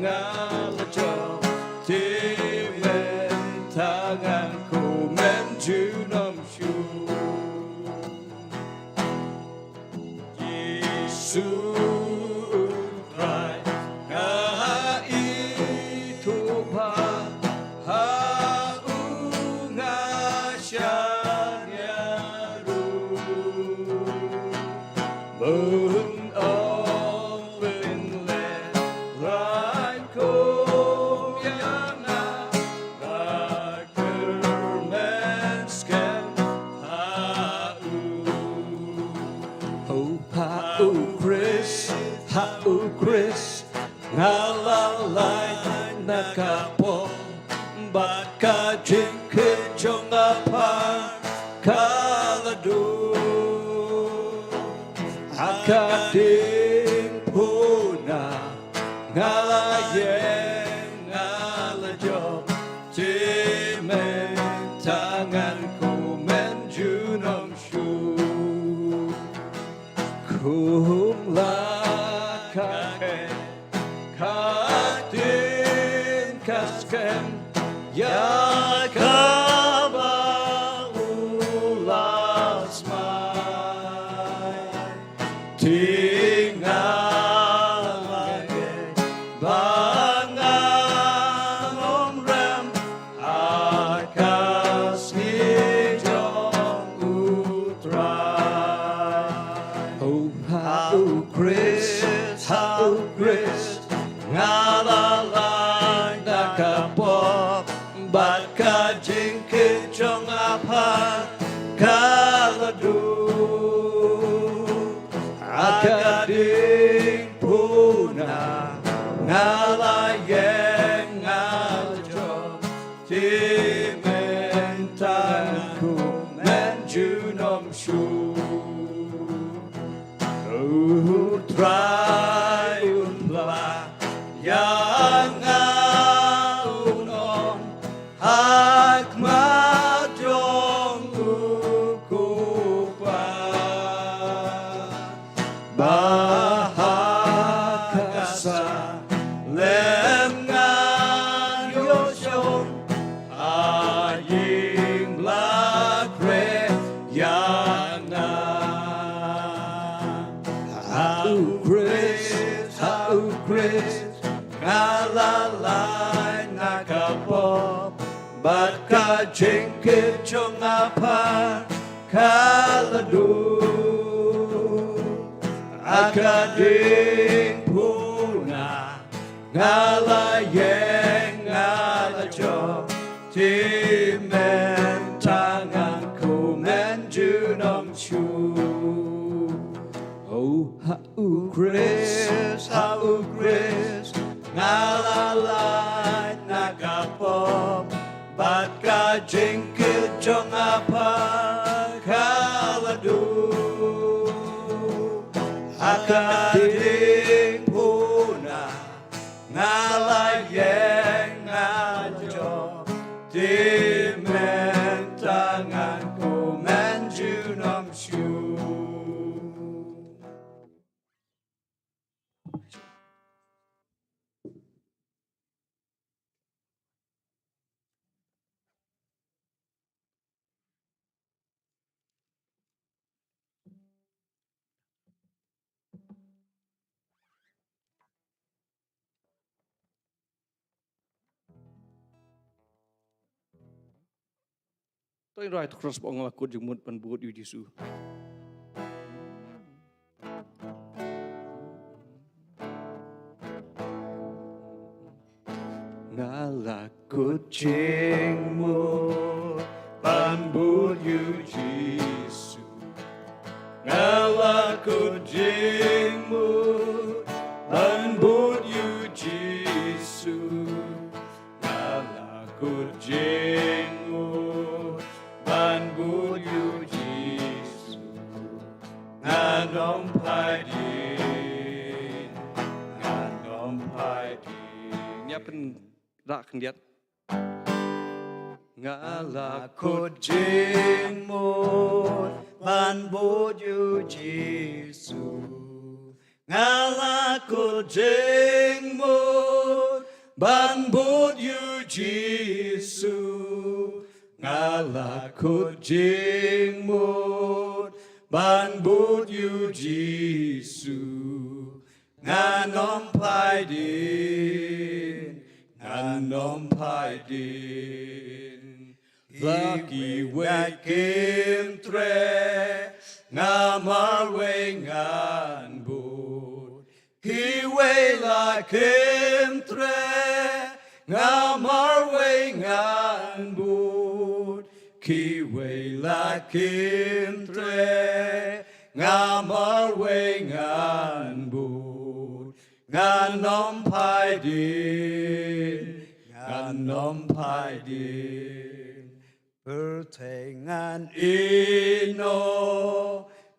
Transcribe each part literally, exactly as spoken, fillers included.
Nga la jop, te mynta ngan kmen junom shuh. Jisu u Trai, nga ithuh bha ha u, nga shaniah ruh. Bun ong pynlehrain kum ïa nga, nga kyrmen skhem ha u. Oh, ha u Khrist, ha u Khrist, nga la lait na ka pop, bad ka jingkit jong nga phar ka la duh. Ha ka diengphna nga la ïeng, nga la jop, te mynta ngan kmen junom shuh. Kum la ka kheiñ, ka ktien ka skhem, ïa kaba u la smai. Te nga la ngeit ba ngan ym rem ha ka sngi jong u Trai. Oh, ha u Khrist, ha u Khrist, nga la lait na ka pop, bad ka jingkit jong nga phar ka la duh. Ha ka diengphna nga la ïeng, nga la jop, te mynta ngan kmen junom shuh. U Trai un pla ïa nga, un ong ha khmat jong u Kpa, ba ha ka salem ngan ïoh shong ha ïing ba la khreh ïa nga. Ha u Khrist, ha u Khrist, nga la lait na ka pop, bad ka jingkit jong nga phar ka la duh. Ha ka diengphna nga la ïeng, nga la jop, te mynta ngan kmen junom shuh. Oh, ha u Khrist, ha u Khrist, nga la lait na ka pop, bad ka jingkit jong nga phar ka la duh. Ha ka diengphna nga la ïeng, nga la jop, te mynta ngan kmen junom shuh. To ngin rai to cross, ba nga la kut jingmut ban bud ïa u Jisu. Nga la kut jingmut ban bud ïa u Jisu. Nga la kut jingmut ban bud ïa u Jisu. Nga la kut jingmut ban bud ïa u Jisu. Ngan ym phai dien, ngan ym phai dien. Ïa pynrah khyndiat. Nga la kut jingmut ban bud ïa u Jisu. Nga la kut jingmut ban bud ïa u Jisu. Nga la kut jingmut ban bud ïa u Jisu. Ngan ym phai dien, ngan ym phai dien. La kiwei kim treh, nga marwei ngan bud. Kiwei la kim treh, nga marwei ngan bud. Kiwei la kim treh, nga marwei ngan bud. Ngan ym phai dien, ngan ym phai dien. Pyrthei ngan ïehnoh,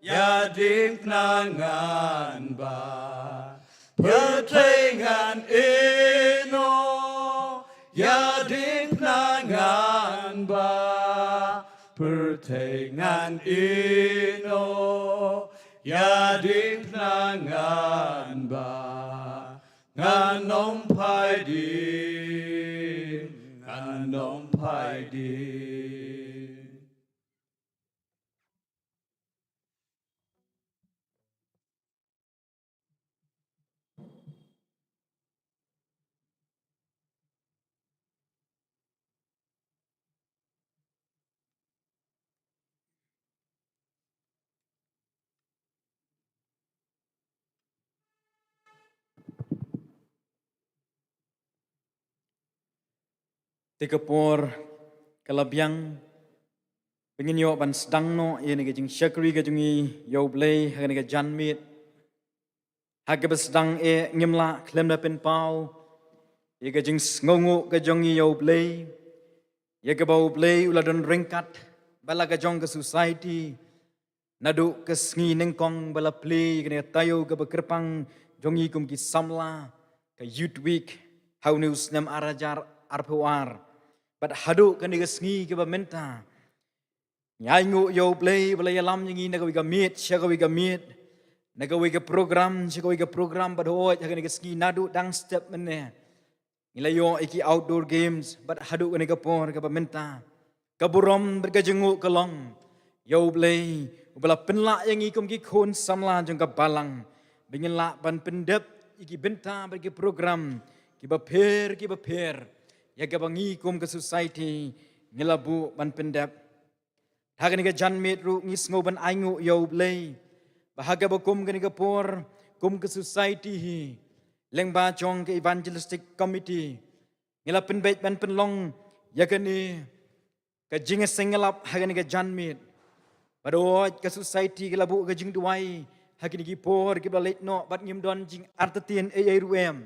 ïa diengphna ngan bah. Pyrthei ngan ïehnoh, ïa diengphna ngan bah. Pyrthei ngan ïehnoh, ïa diengphna ngan bah. Ngan ym phai dien, ngan ym phai dien. Te ka por ka la biang, ba ngin ïoh ban sdang noh ïa kane ka jingshakri ka jong ngi ïa U Blei ha kane ka janmiet. Ha kaba sdang eh ngim lah khlem da pynpaw ïa ka jingsngewnguh ka jong ngi ïa U Blei, ïa kaba U Blei u la don ryngkat bad la ka jong ka society. Naduh ka sngi nyngkong ba la plie ïa kane ka taïew kaba kyrpang jong ngi kum ki samla ka Youth Week ha une u snem ar hajar arphew ar, bad haduh kane ka sngi kaba mynta, ngi ainguh ïa U Blei ba la ïalam ïa ngi na kawei ka miet sha kawei ka miet, na kawei ka program sha kawei ka program, bad hooid ha kane ka sngi naduh dang step mynne ngi la ïoh ïa ki outdoor games, bad haduh kane ka por kaba mynta, ka burom bad ka jingnguh ka long ïa U Blei uba la pynlah ïa ngi kum ki khun samla jong ka balang, ba ngin lah ban pyndep ïa ki bynta bad ki program kiba pher kiba pher ïa kaba ngi kum ka society ngi la buh ban pyndep. Ha kane ka janmiet ruh ngi sngew ban ainguh ïa U Blei ba ha kaba kum kane ka por, kum ka society hi, lyngba jong ka evangelistic committee, ngi la pynbeit ban pynlong ïa kane ka jingïaseng ïalap ha kane ka janmiet. Bad hooid ka society ka la buh ka jingduwai ha kine ki por kiba la leit noh, bad ngim don jingartatien ei ei ruh em.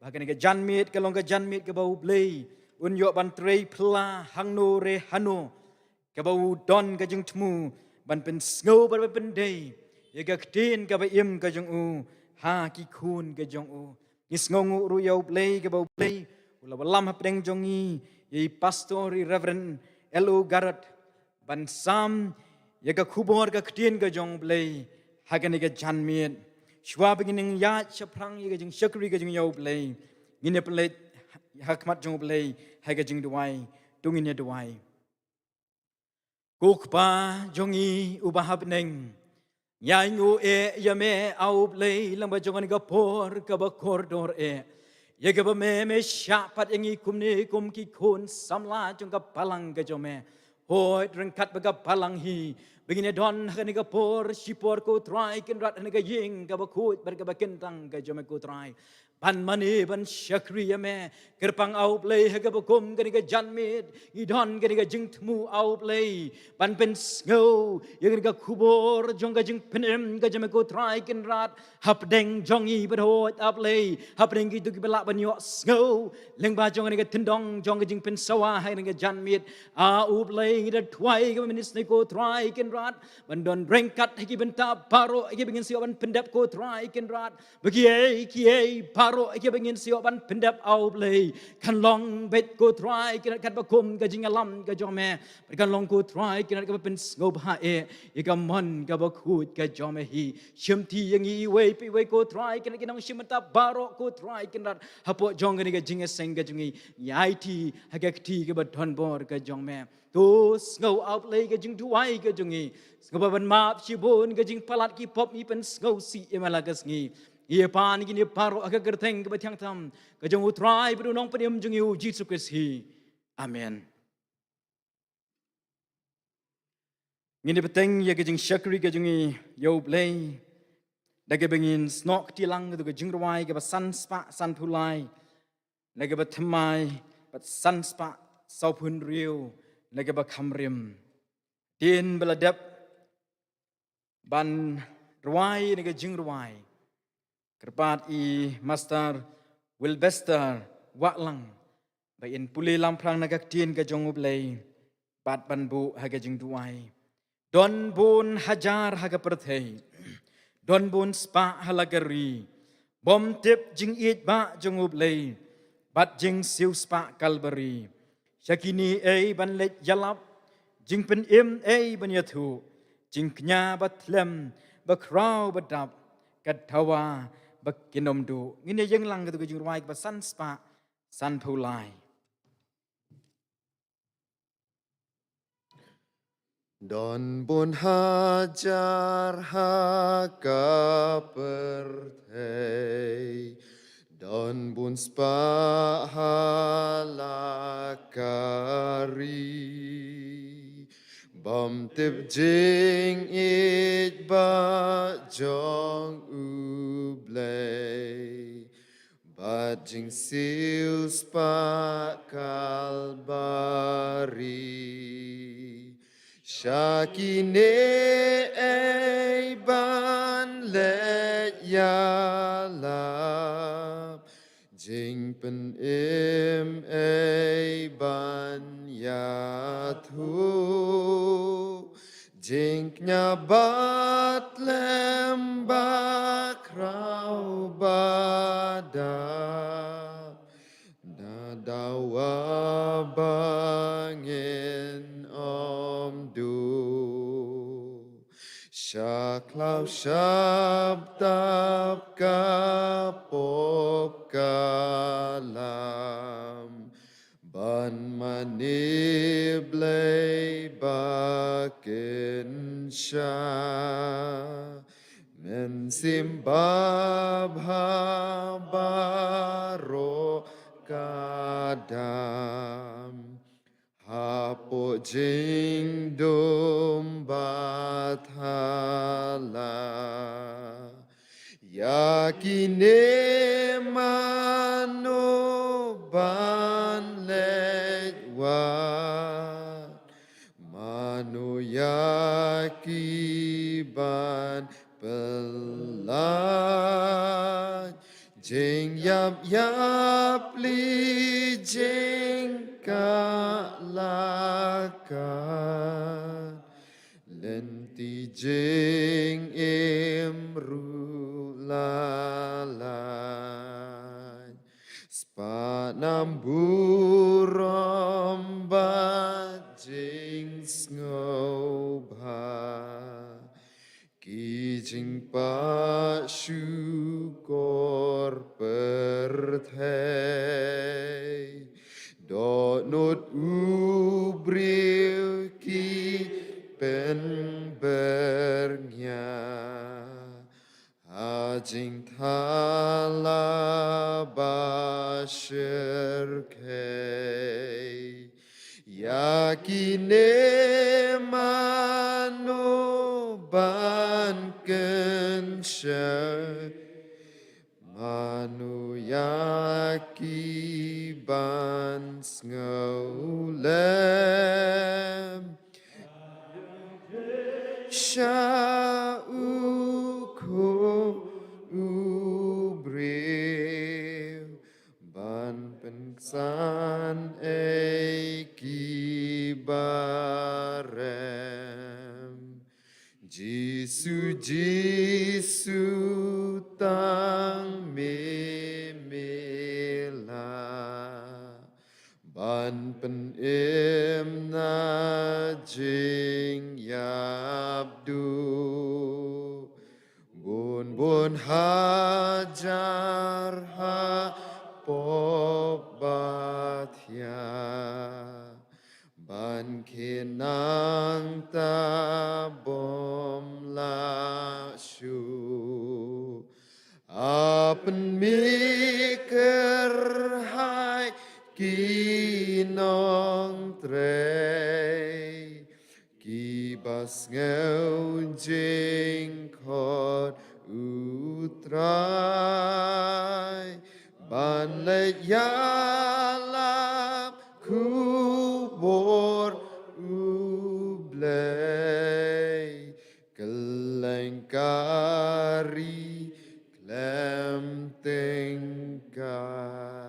Ba ha kane ka janmiet ka long ka janmiet kaba U Blei un ïoh ban trei phylla hangno re hano, kaba u don ka jingthmu ban pynsngew bad ban pyndei ïa ka ktien kaba im ka jong u ha ki khun ka jong u. Ngi sngewnguh ruh ïa U Blei kaba U Blei u la wallam hapdeng jong ngi ïa i pastor, i Reverend L O Garot, ban sam ïa ka khubor ka ktien ka jong U Blei ha kane ka janmiet. Shuwa ba ngin ïaid shaphrang ïa ka jingshakri ka jong ngi ïa U Blei, ngin ïa pynleit ha khmat jong U Blei ha ka jingduwai. To ngin ïa duwai. Ko Kpa jong ngi uba ha bneng, ngi ainguh eh ïa me, A U Blei, lyngba jong kane ka por kaba kordor eh, ïa kaba me me shah pat ïa ngi kumne kum ki khun samla jong ka balang ka jong me. Hooid, ryngkat bad ka balang hi ba ngin ïa don ha kane ka por shipor, ko Trai Kynrad, ha kane ka ïing kaba khuid bad kaba kyntang ka jong me, ko Trai, ban mane ban shakri ïa me. Kyrpang, A U Blei, ha kaba kum kane ka janmiet ngi don kane ka jingthmu, A U Blei, ban pynsngew ïa kane ka khubor jong ka jingpynim ka jong me, ko Trai Kynrad, hapdeng jong ngi bad hooid, A Blei, hapdeng kito kiba lah ban ïoh sngew lyngba jong kane ka tyndong jong ka jingpynsawa ha kane ka janmiet. A U Blei, ngi da duwai ïa kaba mynsngi, ko Trai Kynrad, ban don ryngkat ha ki bynta baroh ha kiba ngin sa ïoh ban pyndep, ko Trai Kynrad, ba kiei kiei baroh baroh kiba ngin sa ïoh ban pyndep, ah Blei, kan long beit, ko Trai, ki rat katba kum ka jingïalam ka jong me. Bad kan long, ko Trai, ki rat kaba pynsngewbha eh ïa ka mon kaba khuid ka jong me hi. Shimti ïa ngi iwei pa iwei, ko Trai, ki rat ki nongshim bynta baroh, ko Trai, ki rat hapoh jong kane ka jingïaseng ka jong ngi. Ngi aiti ha ka kti kaba donbor ka jong me. To sngew, ah Blei, ka jingduwai ka jong ngi. Sngewbha ban map shibun ka jingpalat ki pop, ngi pynsngewsih ïa me la ka sngi. Ïa pan kine baroh ha ka kyrteng kaba thiang tam ka jong u Trai bad u Nongpynim jong ngi, u Jisu Khrist hi. Amen. Ngin ïa bteng ïa ka jingshakri ka jong ngi ïa u Blei da kaba ngin snoh kti lang, ka dei ka jingrwai kaba san spah sanphew lai na kaba thymmai, bad san spah sawphew hynriew na kaba kham rim. Ktien ba la dep ban rwai na ka jingrwai, kyrpad i Master Wilbester Wahlang ba in pule lamphrang na ka ktien ka jong u Blei bad ban buh ha ka jingduwai. Don bun hajar ha ka pyrthei, don bun spah ha la ka ri, bym tip jingïeit ba jong u Blei bad jingsiewspah Kalbari. Sha kine ei ban leit ïalap, jingpynim ei ban ïathuh, jingkñia ba thlem, ba khraw ba dap, ka dawa ba kin ym duh. Ngin ïa ïeng lang, ka dei ka jingrwai kaba san spah sanphew lai. Don bun hajar ha ka pyrthei, don bun spah ha la ka ri, bym tip jingïeit ba jong u Blei bad jingsiewspah Kalbari. Sha kine ei ban leit ïalap, jingpynim ei ban ïathuh, jingkñia ba thlem, ba khraw ba dap, na dawa ba ngin ym duh. Sha khlaw sha btap ka pop ka lam, ban mane Blei ba kin shah. Mynsiem babha baroh ka dam hapoh jingdum ba thala. Ïa kine mano ban leit wad, mano ïa ki ban pyllait? Jingïap ïapli, jingkah la kah, lynti jingim ruh la lait. Spah nam burom bad jingsngewbha, ki jingpah shukor pyrthei. Dohnud u briew ki pynbyrngia ha jingthala ba shyrkhei. Ïa kine mano ban kynshew, mano ïa ki ban sngewlem? Sha u khun u briew ban pynksan ei ki ba rem. Jisu, Jisu, tang mim Pynim na jingïap duh bun bun hajar ha pop ba thiah, ban kynang ta bym lah shuh. A pynmih kyrhai ki nongtrei, kiba sngew jingkhot U Trai, ban leit ïalap khubor U Blei, kylleng ka ri khlem tyngkai.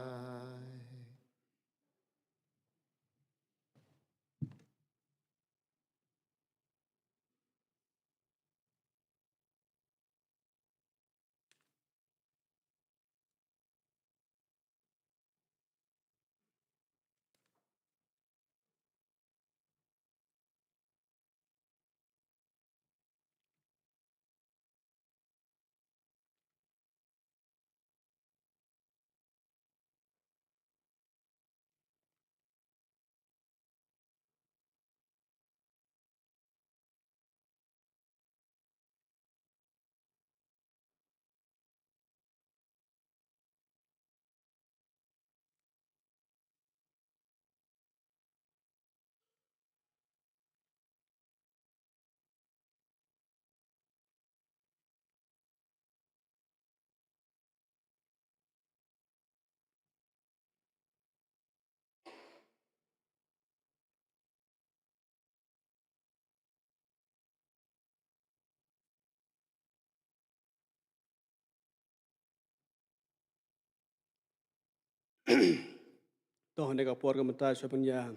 To, ha kane ka por ka mynta shu ban ïa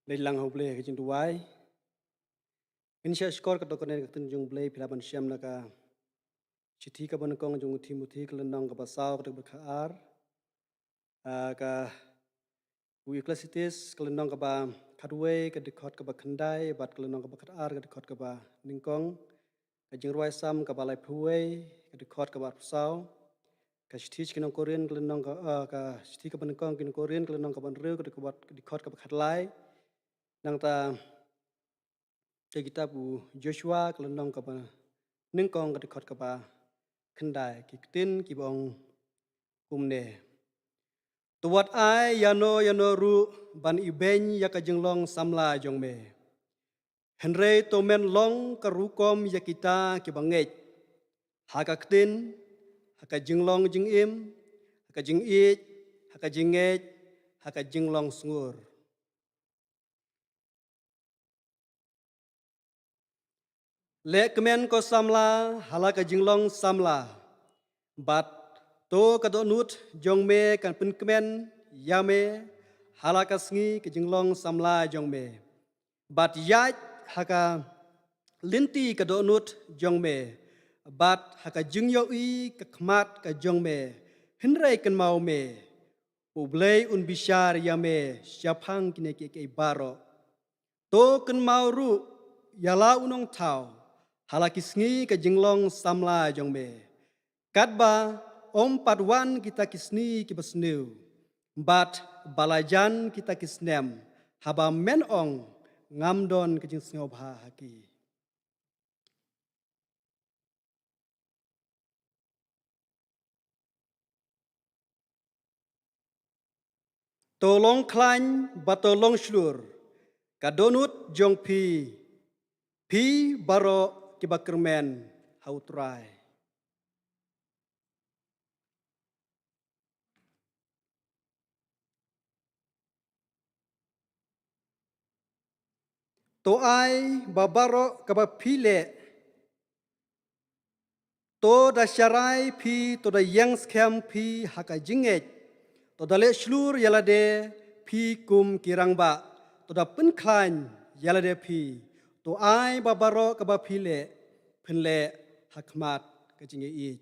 leit lang ha U Blei ha ka jingduwai. Ngin ïa shah shkor katto katne ka ktien jong U Blei, phi lah ban shem na ka shithi kaba nyngkong jong u Timothi ka lynnong kaba saw ka dkhot kaba khatar. Ah, ka u Ekklesiastes ka lynnong kaba khatwei ka dkhot kaba khyndai bad ka lynnong kaba khatar ka dkhot kaba nyngkong. Ka Jingrwai Salm kaba laiphew wei ka dkhot kaba arphew saw. Ka shithi sha ki nong Korinth ka lynnong ka, ah, ka shithi kaba nyngkong ki nong Korinth ka lynnong kaba hynriew ka dkhot, ka dkhot kaba khatlai. Nangta ka kitab u Joshua ka lynnong kaba nyngkong ka dkhot kaba khyndai, ki ktien kiba ong kumne: To wat ai ïano ïano ruh ban ibeiñ ïa ka jinglong samla jong me. Hynrei to men long ka rukom ïa kita kiba ngeit ha ka ktien, ha ka jinglong jingim, ha ka jingïeit, ha ka jingngeit, ha ka jinglong sngur. Leh kmen ko samla ha la ka jinglong samla, bad to ka dohnud jong me kan pynkmen ïa me ha la ka sngi ka jinglong samla jong me. Bad ïaid ha ka lynti ka dohnud jong me, bad ha ka jingïohi ka khmat ka jong me, hynrei kynmaw me, U Blei un bishar ïa me shaphang kine kiei kiei baroh. To kynmaw ruh ïa la u Nongthaw ha la ki sngi ka jinglong samla jong me, katba ym pat wan kita ki sngi kiba sniew, bad ba la jan kita ki snem haba men ong ngam don ka jingsngewbha ha ki. To long khlaiñ bad to long shlur ka dohnud jong phi, phi baroh kiba kyrmen ha U Trai. To ai ba baroh kaba phi leh, to da sharai phi, to da ïeng skhem phi ha ka jingngeit, to da leh shlur ïa lade phi kum ki rangbah, to da pynkhlaiñ ïa lade phi. To ai ba baroh kaba phi leh, phin leh ha khmat ka jingïeit.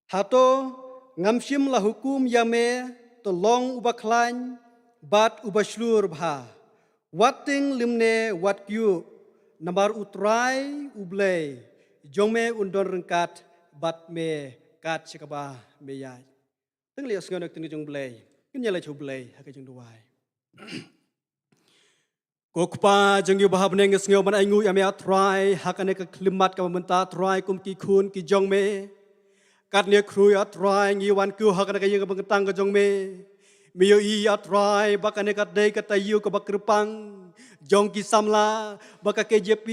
Hato ngam shym la hukum ïa me, to long uba khlaiñ bad uba shlur bha? Wat tieng lymne wat kyiuh, namar U Trai U Blei jong me un don ryngkat bad me kat sha kaba me ïaid. Tang lei sngew na ka ktien ka jong U Blei. Ngin ïa leit sha U Blei ha ka jingduwai. Ko Kpa jong ngi uba ha bneng, ngi sngew ban ainguh ïa me A Trai ha kane ka khyllipmat kaba mynta A Trai, kum ki khun ki jong me. Katne khrui A Trai ngi wan kiew ha kane ka ïing kaba kyntang ka jong me. Me ïohi A Trai ba kane ka dei ka taïew kaba kyrpang jong ki samla, ba ka K J P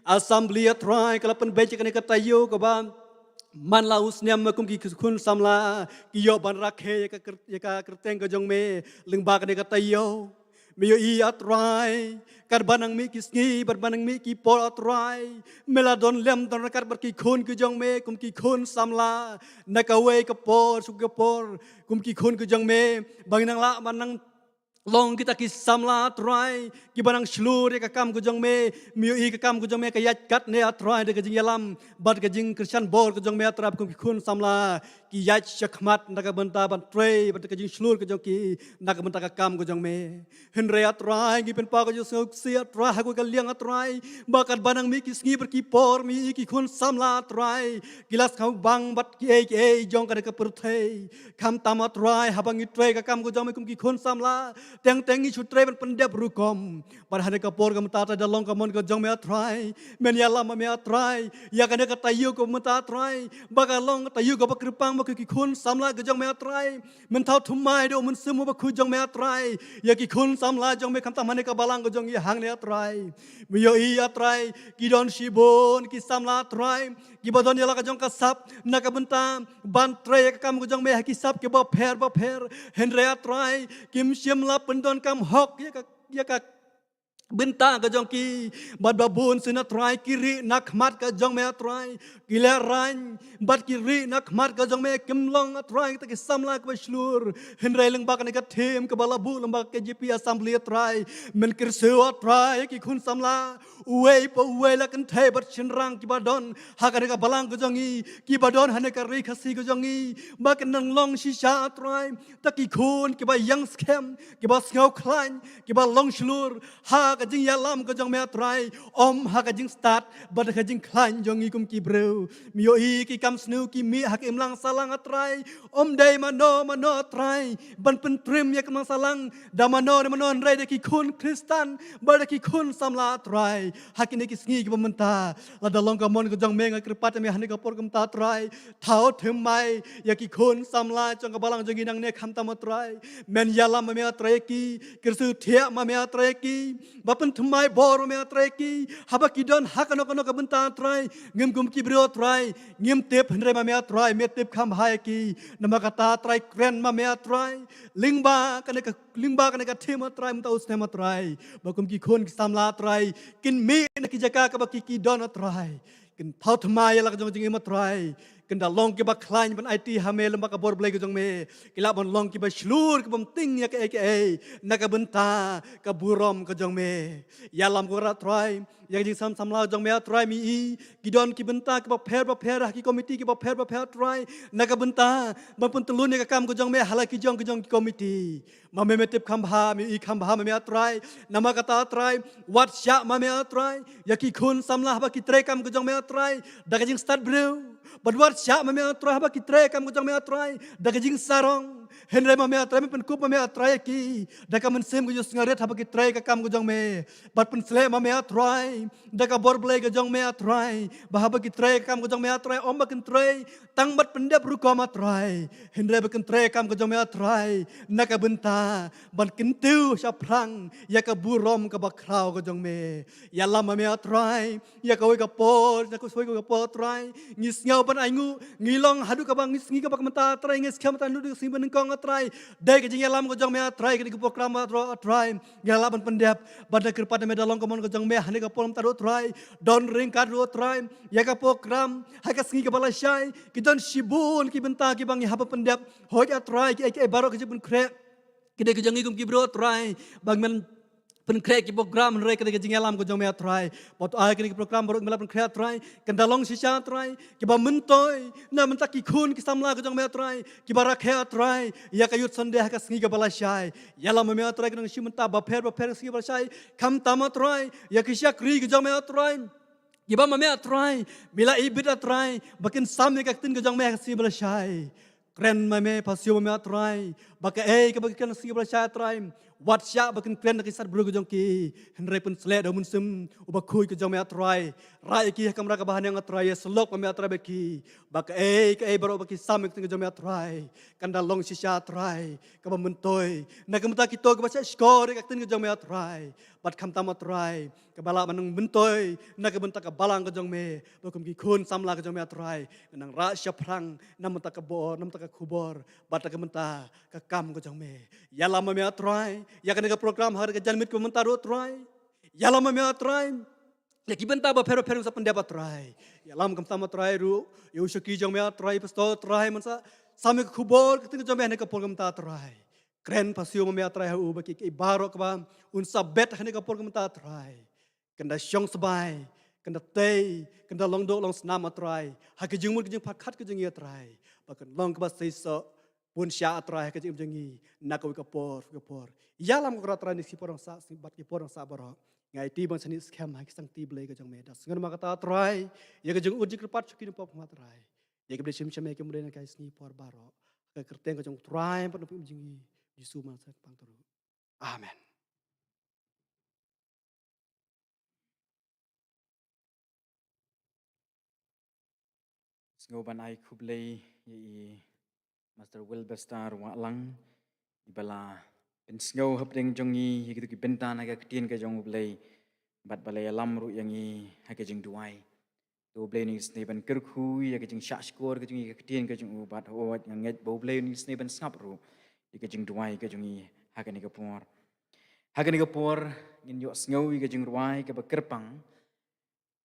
Assembly A Trai ka la pynbeit ïa kane ka taïew kaba man la u snem, kum ki khun samla ki ïoh ban rakhe ïa ka kyr-, ïa ka kyrteng ka jong me lyngba kane ka taïew. Me ïohi A Trai, katba nang mih ki sngi bad ba nang mih ki por A Trai, me la don lem don ryngkat bad ki khun ki jong me, kum ki khun samla, na kawei ka por sha ka por, kum ki khun ki jong me, ba ngin nang lah ban nang long kita ki samla A Trai kiba nang shlur ïa ka kam ka jong me. Me ïohi ka kam ka jong me ka ïaid katne A Trai da ka jingïalam bad ka jingkyrshan bor ka jong me A Trai, kum ki khun samla ki ïaid shakhmat na ka bynta ban trei bad ka jingshlur ka jong ki na ka bynta ka kam ka jong me. Hynrei A Trai ngi pynpaw ka jingsngewsih A Trai ha kawei ka liang A Trai, ba katba nang mih ki sngi bad ki por, me ïohi ki khun samla A Trai ki la sngewbang bad kiei kiei jong kane ka pyrthei. Khamtam A Trai haba ngi trei ka kam ka jong me kum ki khun samla, teng teng ngi shu trei ban pyndep rukom. Bad ha kane ka por ka mynta A Trai, da long ka mon ka jong me A Trai, men ïalam ma me A Trai ïa kane ka taïew ka mynta A Trai, ba ka long ka taïew kaba kyrpang ma ki khun samla ka jong me A Trai. Men thaw thymmai da U Mynsiem Bakhuid jong me A Trai ïa ki khun samla jong me khamtam ha kane ka balang ka jong ngi hangne A Trai. Me ïohi A Trai, ki don shibun ki samla A Trai kiba don ïa la ka jong ka sap na ka bynta ban trei ïa ka kam ka jong me ha ki sap kiba pher ba pher. Hynrei A Trai, kim shym la pyndonkam hok ïa ka, ïa ka bynta ka jong ki, bad ba bun sien A Trai ki rieh na khmat ka jong me A Trai, ki lehraiñ bad ki rieh na khmat ka jong me, kim long A Trai kita ki samla kiba shlur. Hynrei lyngba kane ka theme kaba la buh lyngba ka K J P Assembly A Trai, men kyrsiew A Trai ïa ki khun samla, uwei pa uwei, la kynthei bad shynrang kiba don ha kane ka balang ka jong ngi, kiba don ha kane ka ri Khasi ka jong ngi, ba kin nang long shisha A Trai kita ki khun kiba ïeng skhem, kiba sngew khlaiñ, kiba long shlur ha ka jingïalam ka jong me A Trai, ym ha ka jingstad bad ka jingkhlaiñ jong ngi kum ki briew. Me ïohi ki kam sniew ki mih ha ka imlang sahlang A Trai, ym dei mano mano A Trai ban pyntrim ïa ka imlang sahlang, da mano da mano, hynrei da ki khun Khristan bad da ki khun samla A Trai. Ha kine ki sngi kiba mynta, lada long ka mon ka jong me, nga kyrpad ïa me ha kane ka por ka mynta A Trai, thaw thymmai ïa ki khun samla jong ka balang jong ngi nangne khamtam A Trai. Men ïalam ma me A Trai ïa ki, kyrsiew thiah ma me A Trai ïa ki, ba pynthymmai bor ma me A Trai ïa ki, haba ki don ha kano kano ka bynta A Trai. Ngim kum ki briew A Trai, ngim tip, hynrei ma me A Trai me tip kham bha ïa ki. Namar kata A Trai, kren ma me A Trai lyngba kane ka, lyngba kane ka theme A Trai mynta u snem A Trai, ba kum ki khun ki samla A Trai kin mih na ki jaka kaba ki, ki don A Trai, kin thaw thymmai ïa la ka jong ka jingim A Trai, kin da long kiba khlaiñ ban aiti ha me lyngba ka bor Blei ka jong me, ki lah ban long kiba shlur, kiba bym tieng ïa kaei kaei na ka bynta ka burom ka jong me. Ïalam ko A Trai ïa ka jingsam samla jong me A Trai. Me ïohi ki don ki bynta kiba pher ba pher ha ki komiti kiba pher ba pher A Trai, na ka bynta ban pyntyllun ïa ka kam ka jong me ha la ki jong ki jong ki komiti. Ma me me tip kham bha, me ïohi kham bha ma me A Trai. Namar kata A Trai, wat shah ma me A Trai ïa ki khun samla haba ki trei kam ka jong me A Trai da ka jingstad briew. Bad wat shah ma me A Trai haba ki trei kam ka jong me A Trai da ka jingsarong. Hynrei ma me A Trai, me pynkup ma me A Trai ïa ki da ka mynsiem ka jingsngewrit haba ki trei ka kam ka jong me. Bad pynshlur ma me A Trai da ka bor Blei ka jong me A Trai, ba haba ki trei ka kam ka jong me A Trai, ym ba kin trei tang ban pyndep rukom A Trai, hynrei ba kin trei ka kam ka jong me A Trai na ka bynta ban kyntiew shaphrang ïa ka burom kaba khraw ka jong me. Ïalam ma me A Trai ïa kawei ka por, ïa kawei ka por A Trai, ngi sngew ban ainguh, ngi long haduh kaba ngi sngi kaba ka mynta A Trai, ngi skhem tang haduh ka sngi banyngkong A Trai. Dei ka jingïalam ka jong me A Trai, ka dei ka program A Trai, ngi lah ban pyndep. Bad nga kyrpad ïa me, da long ka mon ka jong me ha kane ka por mynta ruh A Trai, don ryngkat ruh A Trai ïa ka program ha ka sngi kaba lashai. Ki don shibun ki bynta kiba ngi hap ban pyndep. Hooid A Trai, kiei kiei baroh ki jingpynkhreh ki dei ki jong ngi kum ki briew A Trai, ba ngi men pynkhreh ki program, hynrei ka dei ka jingïalam ka jong me, ah Trai. Bad to ai kane ka program baroh ngi la pynkhreh, ah Trai, kan da long shisha, ah Trai, kiba myntoi na bynta ki khun ki samla ka jong me, ah Trai, kiba rakhe, ah Trai, ïa ka Youth Sunday ha ka sngi kaba lashai. Ïalam ma me, ah Trai, ka nang shu mynta bapher bapher ka sngi kaba lashai. Khamtam, ah Trai, ïa ki shakri ka jong me, ah Trai, kiba ma me, ah Trai, me la ibit, ah Trai, ba kin sam ïa ka ktien ka jong me ha ka sngi ba lashai. Kren ma me, pha siew ma me, ah Trai, ba kaei kaba kin kren ha ka sngi ba lashai, ah Trai, wat shah ba kin kren da ki sat briew ka jong ki, hynrei pynsleh da u Mynsiem uba khuid ka jong me, ah Trai. Rah ïa ki ha kamra kaba haneng, ah Trai, ïasyllok ma me, ah Trai, bad ki, ba kaei kaei baroh ba ki sam ïa ka ktien ka jong me, ah Trai, kan da long shisha, ah Trai, kaba myntoi na ka bynta kito kiba shah shkor ïa ka ktien ka jong me, ah Trai. Bad khamtam, ah Trai, kaba lah ban nang myntoi na ka bynta ka balang ka jong me, ba kum ki khun samla ka jong me, ah Trai, ngan nang rah shaphrang na bynta ka bor, na bynta ka khubor, bad na ka bynta ka kam ka jong me. Ïalam ma me, ah Trai, ïa kane ka program ha ka janmiet kaba mynta ruh, ah Trai. Ïalam ma me, ah Trai, ïa ki bynta bapher bapher ngan sa pyndep, ah Trai. Ïalam khamtam, ah Trai, ruh ïa u shakri jong me, ah Trai, pastor, ah Trai, man sa sam ïa ka khubor ka ktien ka jong me ha kane ka por kaba mynta, ah Trai. Kren, pha siew ma me, ah Trai, ha u ba ki, ki baroh kaba un sa bet ha kane ka por kaba mynta, ah Trai, kan da shong sbai, kan da tei, kan da long doh long snam, ah Trai, ha ka jingmut ka jingpyrkhat ka jong ngi, ah Trai, ba kan long kaba seisoh bun shah, ah Trai, ha ka jingim jong ngi na kawei ka por, ka por. Ïalam ko Trai, ha kane ka sngi por nang sah, sngi bad ki por nang sah baroh. Nga aiti ban sngewthuh skhem ha ki sangti Blei ka jong me. Da sngew ma kata, ah Trai, ïa ka jingud jingkyrpad sha ki nongpop, ah Trai, ïa ka Blei shim shym ïa ki mudei na ka sngi por baroh. Ha ka kyrteng ka jong u Trai bad u Nongpynim jong ngi, Jisu, ma sa pang turu. Amen. Sngew ban ai khublei ïa i Master Wilbester Wahlang, iba la pynsngew hapdeng jong ngi ïa kito ki bynta na ka ktien ka jong U Blei, bad ba la ïalam ruh ïa ngi ha ka jingduwai. To U Blei un isynei ban kyrkhu ïa ka jingshah shkor ka jong ngi ha ka ktien ka jong u, bad hooid nga ngeit ba U Blei un isynei ban sngap ruh ïa ka jingduwai ka jong ngi ha kane ka por. Ha kane ka por ngin ïohsngew ïa ka jingrwai kaba kyrpang,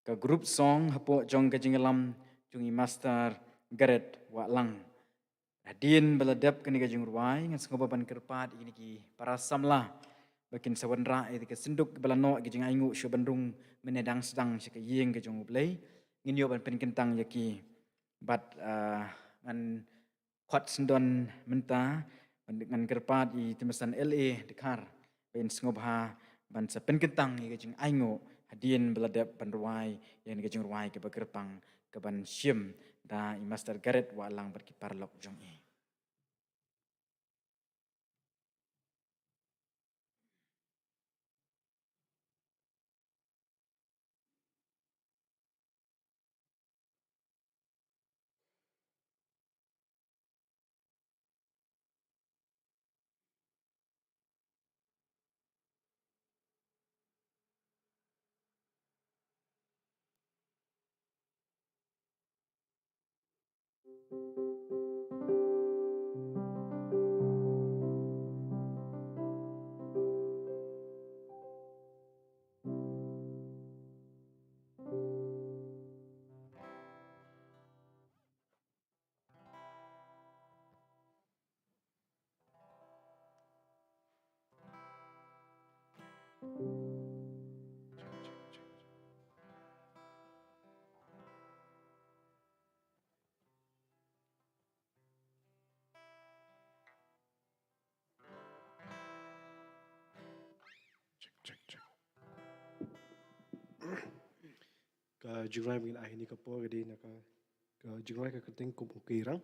ka group song hapoh jong ka jingïalam jong i Master Gareth Wahlang. Hadien ba la dep kane ka jingrwai, ngan sngewbha ban kyrpad ïa kine ki para samla ba kin sa wanrah ïa ka synduk ba la noh ïa ka jingainguh shuwa ban rung mynne dang sdang sha ka ïing ka jong U Blei. Ngin ïoh ban pynkyntang ïa ki, bad, ah, ngan khot syndon mynta, ban, ngan kyrpad ïa i Tymmen San L A Dkhar ba in sngewbha ban sa pynkyntang ïa ka jingainguh hadien ba la dep ban rwai ïa kane ka jingrwai kaba kyrpang, kaban shim da i Master Gareth Wahlang bad ki paralok jong i. Check, check, check. Ka jingrwai ba ngin ai ha kane ka por ka dei na ka, ka jingrwai ka kyrteng Kum u Keirang.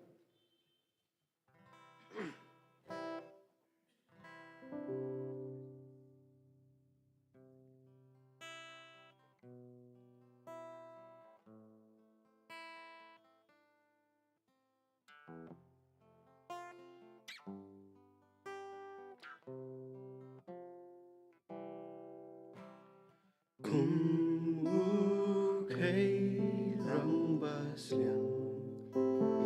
Kum u Keirang ba sliang,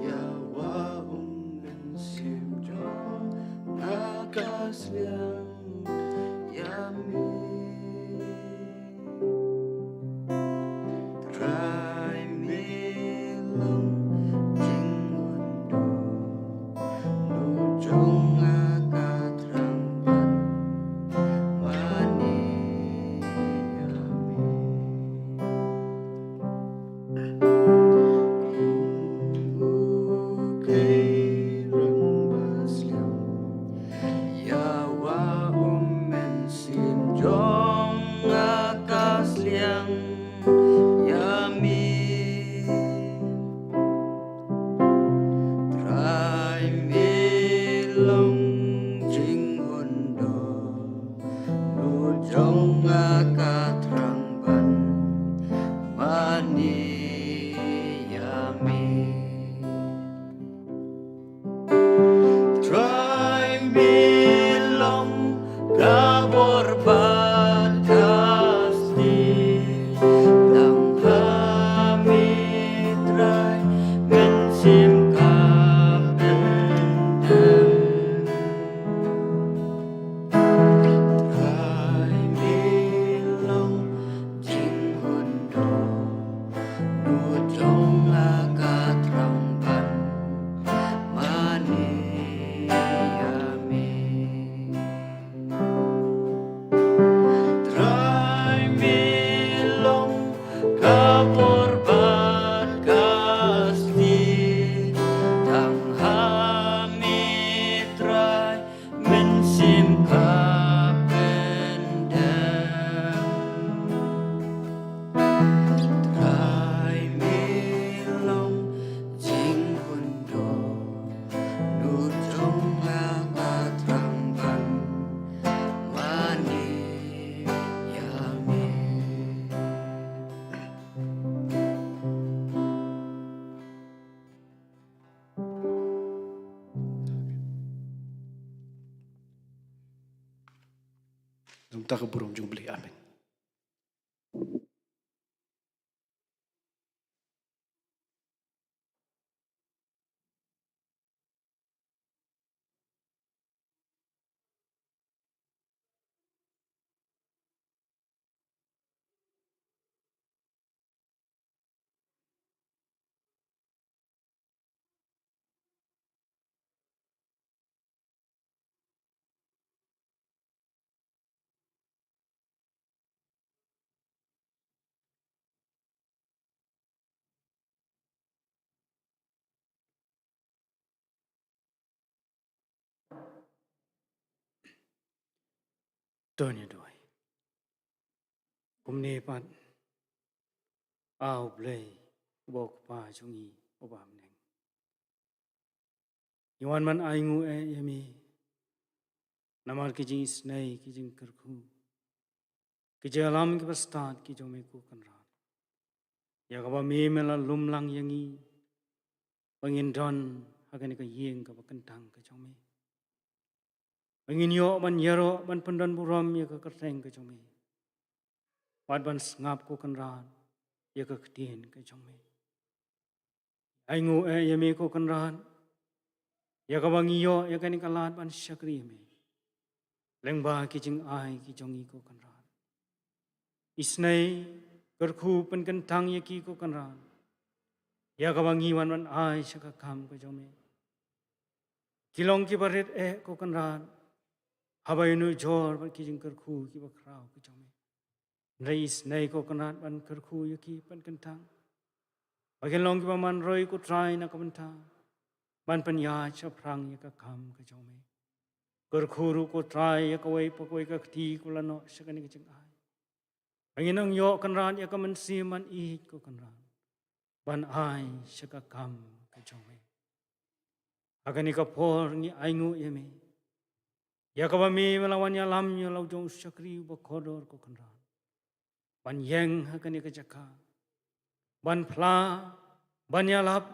ïa wah u Mynsiem jong nga ka sliang ïa me. Trai me long jingmut, nujong nga ka thrang ban mane. Ani ïa me. Trai me long ka bor bad ka stieh. Tang ha me Trai mynsiem ka pyndem. Trai me long jingkyndong, nud jong nga ka thrang ban mane ïa me. Trai me long ka bor bad ka stieh, tang ha me Trai mynsiem ka pyndem. Trai me long jingkyndong, nud jong nga ka thrang ban mane ïa me. Kumta ka burom jong U Blei. Amen. To ngin ïa duwai. Kumne pat, A U Blei, uba U Kpa jong ngi uba ha bneng, ngi wan ban ainguh eh ïa me namar ki jingisynei, ki jingkyrkhu, ki jingïalam kiba stad ki jong me ko Kynrad, ïa kaba me, me la lum lang ïa ngi ba ngin don ha kane ka ïing kaba kyntang ka jong me, ba ngin ïoh ban ïaroh ban pyndonburom ïa ka kyrteng ka jong me, bad ban sngap ko Kynrad ïa ka ktien ka jong me. Ainguh eh ïa me ko Kynrad, ïa kaba ngi ïoh ïa kane ka lad ban shakri ïa me lyngba ki jingai ki jong ngi ko Kynrad. Isynei, kyrkhu, pynkyntang ïa ki ko Kynrad, ïa kaba ngi wan ban ai sha ka kam ka jong me. Ki long kiba rit eh ko Kynrad, haba ïanujor bad ki jingkyrkhu kiba khraw ki jong me. Hynrei isynei ko Kynrad ban kyrkhu ïa ki, pynkyntang, ba kin long kiba man roi ko Trai na ka bynta ban pynïaid shaphrang ïa ka kam ka jong me. Kyrkhu ruh ko Trai ïa kawei pa kawei ka kti kaba la noh sha kane ka jingai, ba ngin nang ïoh Kynrad ïa ka mynsiem ban ïeit ko Kynrad, ban ai sha ka kam ka jong me. Ha kane ka por ngi ainguh ïa me, ïa kaba me, me la wan ïalam ïa la u jong u shakri uba kordor ko Kynrad, ban ïeng ha kane ka jaka, ban phla, ban ïalap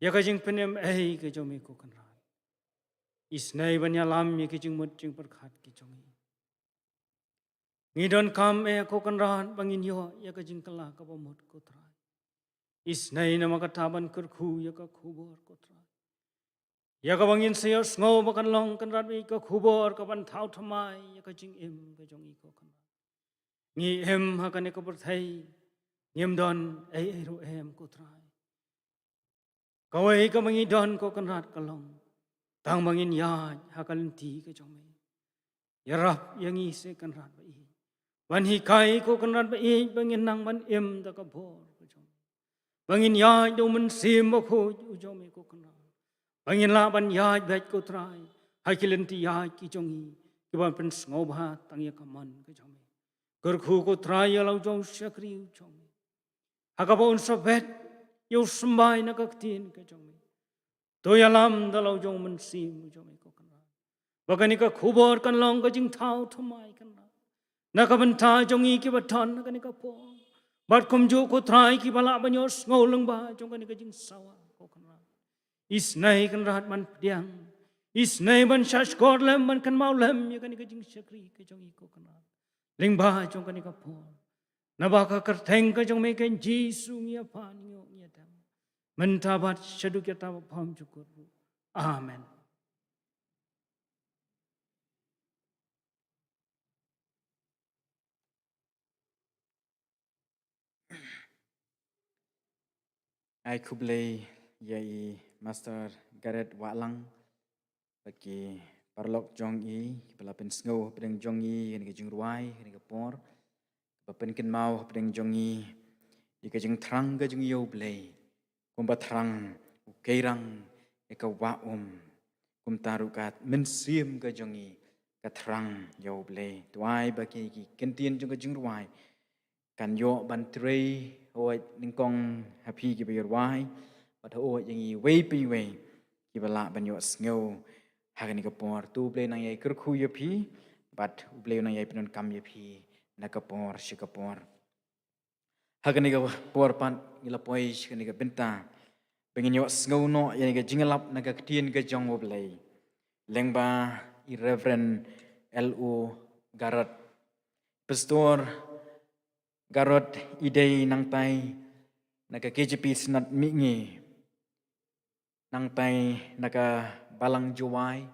ïa ka jingpynim ei ka jong me ko Kynrad. Isynei ban ïalam ïa ki jingmut jingpyrkhat ki jong ngi. Ngi donkam eh ko Kynrad ba ngin ïoh ïa ka jingkylla kaba mut ko Trai. Isynei namar kata ban kyrkhu ïa ka khubor ko Trai, ïa kaba ngin sa ïohsngew ba kan long Kynrad ba ïeit ka khubor kaban thaw thymmai ïa ka jingim ka jong ngi ko Kynrad. Ngi im ha kane ka pyrthei, ngim don ei ei ruh em ko Trai. Kawei kaba ngi don ko Kynrad ka long tang ba ngin ïaid ha ka lynti ka jong me. Ïarap ïa ngi seh Kynrad ba ïeit, ban hikai ko Kynrad ba ïeit ba ngin nang ban im da ka bor ka jong me, ba ngin ïaid da u Mynsiem Bakhuid u jong me ko Kynrad, ba ngin lah ban ïaid beit ko Trai ha ki lynti ïaid ki jong ngi kiban pynsngewbha tang ïa ka mon ka jong me. Kyrkhu ko Trai ïa la u jong u shakri u jong me, ha kaba un sa bet ïa u symbai na ka ktien ka jong me. To ïalam da la u jong u Mynsiem u jong me ko Kynrad, ba kane ka khubor kan long ka jingthaw thymmai Kynrad na ka bynta jong ngi kiba don ha kane ka por, Bad kumjuh ko Trai, kiba lah ban ïohsngew lyngba jong kane ka jingsawa, ko Kynrad, isynei Kynrad ban pdiang, isynei ban shahshkor lem, ban kynmaw lem ïa kane ka jingshakri ka jong i, ko Kynrad, lyngba jong kane ka por. Naba ka kyrteng ka jong me, ko Jisu, ngi ïa pan, ngi ïa dem mynta bad shaduh katta ba pham jukut ruh. Amen. Ai khublei ïa i Pastor Gareth Wahlang, bad ki paralok jong i, kiba la pynsngew hapdeng jong i ïa kane ka jingrwai, ïa kane ka por, ba pynkynmaw hapdeng jong i ïa ka jingthrang ka jong i ïa U Blei. Kumba thrang u keirang ïa ka wah um, kumta ruh ka mynsiem ka jong i ka thrang ïa U Blei. To ai ba ki, ki kyntien jong ka jingrwai kan ïoh ban trei hooid nyngkong ha phi kiba ïa rwai, bad hooid ïa ngi iwei pa iwei kiba lah ban ïohsngew ha kane ka por. To U Blei un nang ïai kyrkhu ïa phi, bad U Blei un nang ïai pyndonkam ïa phi na ka por sha ka por. Ha kane ka por pat ngi la poi sha kane ka bynta ba ngin ïohsngew noh ïa kane ka jingïalap na ka ktien ka jong U Blei, lyngba i Reverend L O Garod. Pastor Garod i dei nangtai na ka K J P Synod Mihngi, nangtai na ka Balang Jowai,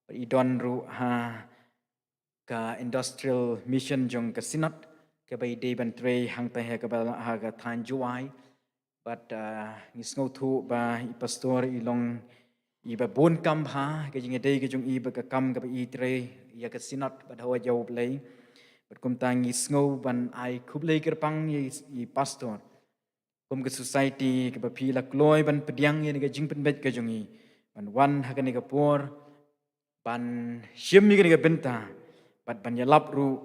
bad i don ruh ha ka Industrial Mission jong ka Synod, kaba i dei ban trei hangtai ha kaba, ha ka thaiñ Jowai. Bad, ah, ngi sngewthuh ba i Pastor i long iba bun kam bha, ka jingïadei ka jong i bad ka kam kaba i trei ïa ka Synod bad hooid ïa U Blei. Bad kumta ngi sngew ban ai khublei kyrpang ïa i, i Pastor, kum ka society kaba phi la kloi ban pdiang ïa kane ka jingpynbeit ka jong i, ban wan ha kane ka por ban shim ïa kane ka bynta, bad ban ïalap ruh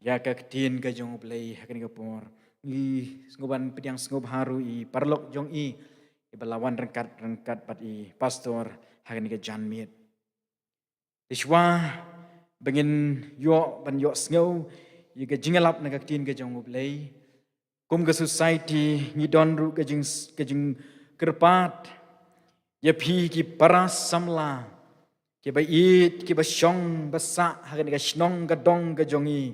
ïa ka ktien ka jong U Blei ha kane ka por. Ngi sngewbha ban pdiang sngewbha ruh ïa i paralok jong i, iba la wan ryngkat ryngkat bad i Pastor ha kane ka janmiet. Te shuwa ba ngin ïoh ban ïohsngew ïa ka jingïalap na ka ktien ka jong U Blei, kum ka society ngi don ruh ka jing, ka jingkyrpad ïa phi ki para samla, kiba ïeit, kiba shong ba sah ha kane ka shnong ka dong ka jong i,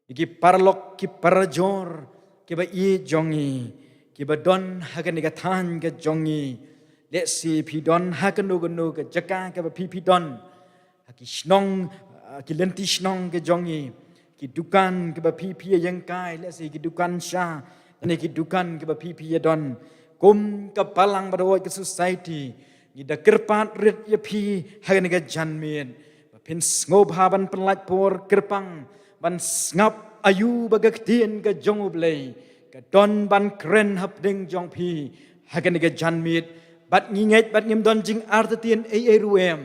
ïa ki paralok ki parajor kiba ïeit jong i, kiba don ha kane ka thaiñ ka jong i. Lehse phi don ha kano kano ka jaka kaba phi, phi don, ha ki shnong, ah, ki lynti shnong ka jong i, ki dukan kiba phi, phi ïa ïeng kai, lehse ki dukan sha, lane ki dukan kiba phi, phi ïa don. Kum ka Balang bad hooid ka society, ngi da kyrpad rit ïa phi ha kane ka janmiet ba phin sngewbha ban pynlait por kyrpang ban sngap aïu ba ka ktien ka jong U Blei ka don ban kren hapdeng jong phi ha kane ka janmiet. Bad ngi ngeit bad ngim don jingartatien ei ei ruh em,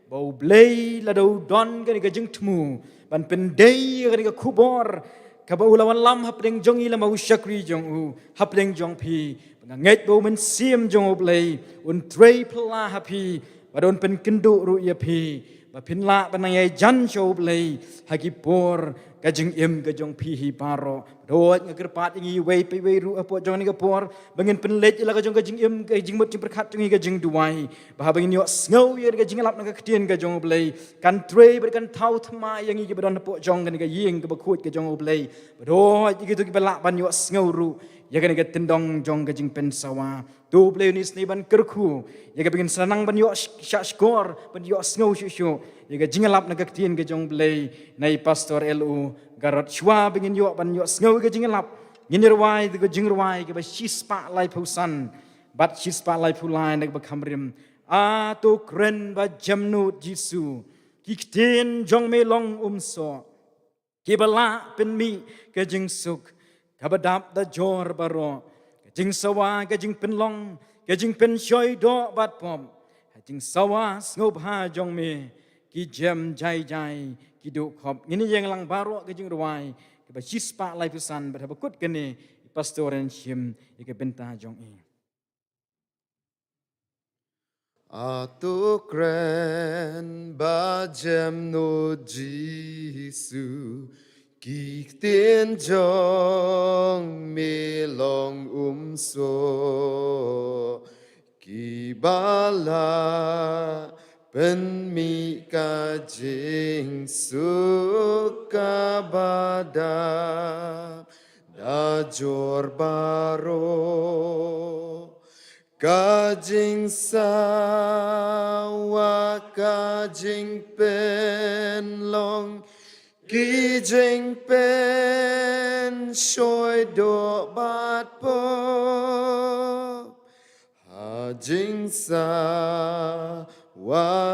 ba U Blei lada u don kane ka jingthmu ban pyndei ïa kane ka khubor kaba u la wanlam hapdeng jong i lem bad u shakri jong u hapdeng jong phi, ba nga ngeit ba U Mynsiem jong U Blei un trei phylla ha phi, bad un pynkynduh ruh ïa phi ba phin lah ban nang ïai jan sha U Blei ha ki por ka jingim ka jong phi hi baroh. Bad hooid nga kyrpad ïa ngi iwei pa iwei ruh hapoh jong kane ka por ba ngin pynleit ïa la ka jong ka jingim, ka jingmut jingpyrkhat jong ngi, ka jingduwai, ba haba ngin ïohsngew ïa ka jingïalap na ka ktien ka jong U Blei, kan trei bad kan thaw thymmai ïa ngi kiba don hapoh jong kane ka ïing kaba khuid ka jong U Blei. Bad hooid ïa kito kiba lah ban ïohsngew ruh ïa kane ka tyndong jong ka jingpynsawa. To U Blei un isynei ban kyrkhu ïa kaba ngin sa nang ban ïoh sh-, shahshkor, ban ïohsngew shuh shuh ïa ka jingïalap na ka ktien ka jong U Blei na i Pastor L O Garod. Shuwa ba ngin ïoh ban ïohsngew ïa ka jingïalap, ngin ïa rwai da ka jingrwai kaba shispah laiphew san bad shispah laiphew lai na kaba kham rim. A to kren ba jem nud Jisu, ki ktien jong me long umsoh, kiba lah pynmih ka jingsuk, kaba dap da jor baroh, ka jingsawa, ka jingpynlong, ka jingpynshoi doh bad pop. Ha jingsawa sngewbha jong me ki jem jai jai, ki duh khop. Ngin ïeng lang baroh ka jingrwai kaba shispah laiphew san, bad haba kut kane i Pastor yn shim ïa ka bynta jong i. A to kren ba jem nud Jisu, Ki ktien jong me long umso, ki ba la pynmih ka jingsuk ka ba dap da jur baroh. Ka jingsawa, ka jingpynlong, ki jingpynshoi doh bad pop. Ha jingsawa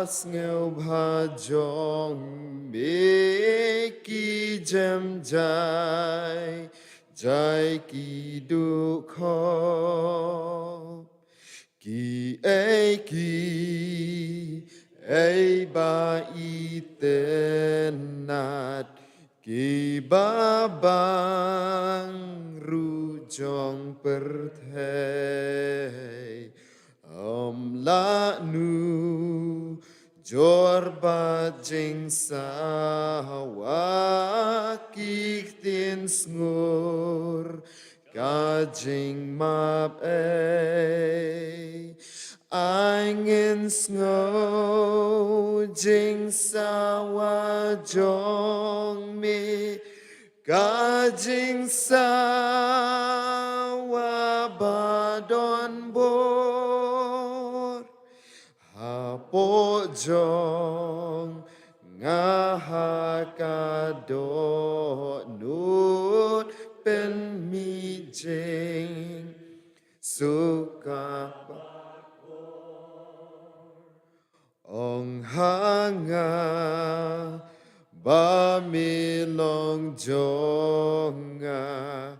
sngewbha jong me ki jem jai jai ki dukho. Ki ei ki ei ba itynnad, ki ba bang ruh jong pyrthei. Ym lah nujor bad jingsawa, ki ktien sngur ka jingmap ei. Ai ngin sngew jingsawa jong me, ka jingsawa ba don bor. Hapoh jong nga ha ka dohnud pynmih jingsuk ka ba ong ha nga ba me long jong nga,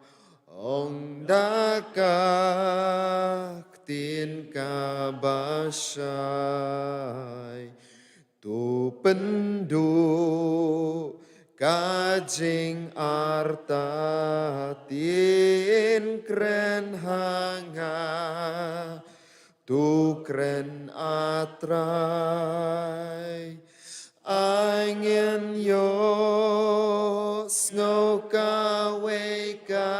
ong da ka ktien ka ba shai. To pynduh ka jingartatien, kren ha nga, to kren, A Trai. Ai ngin ïohsngew kawei ka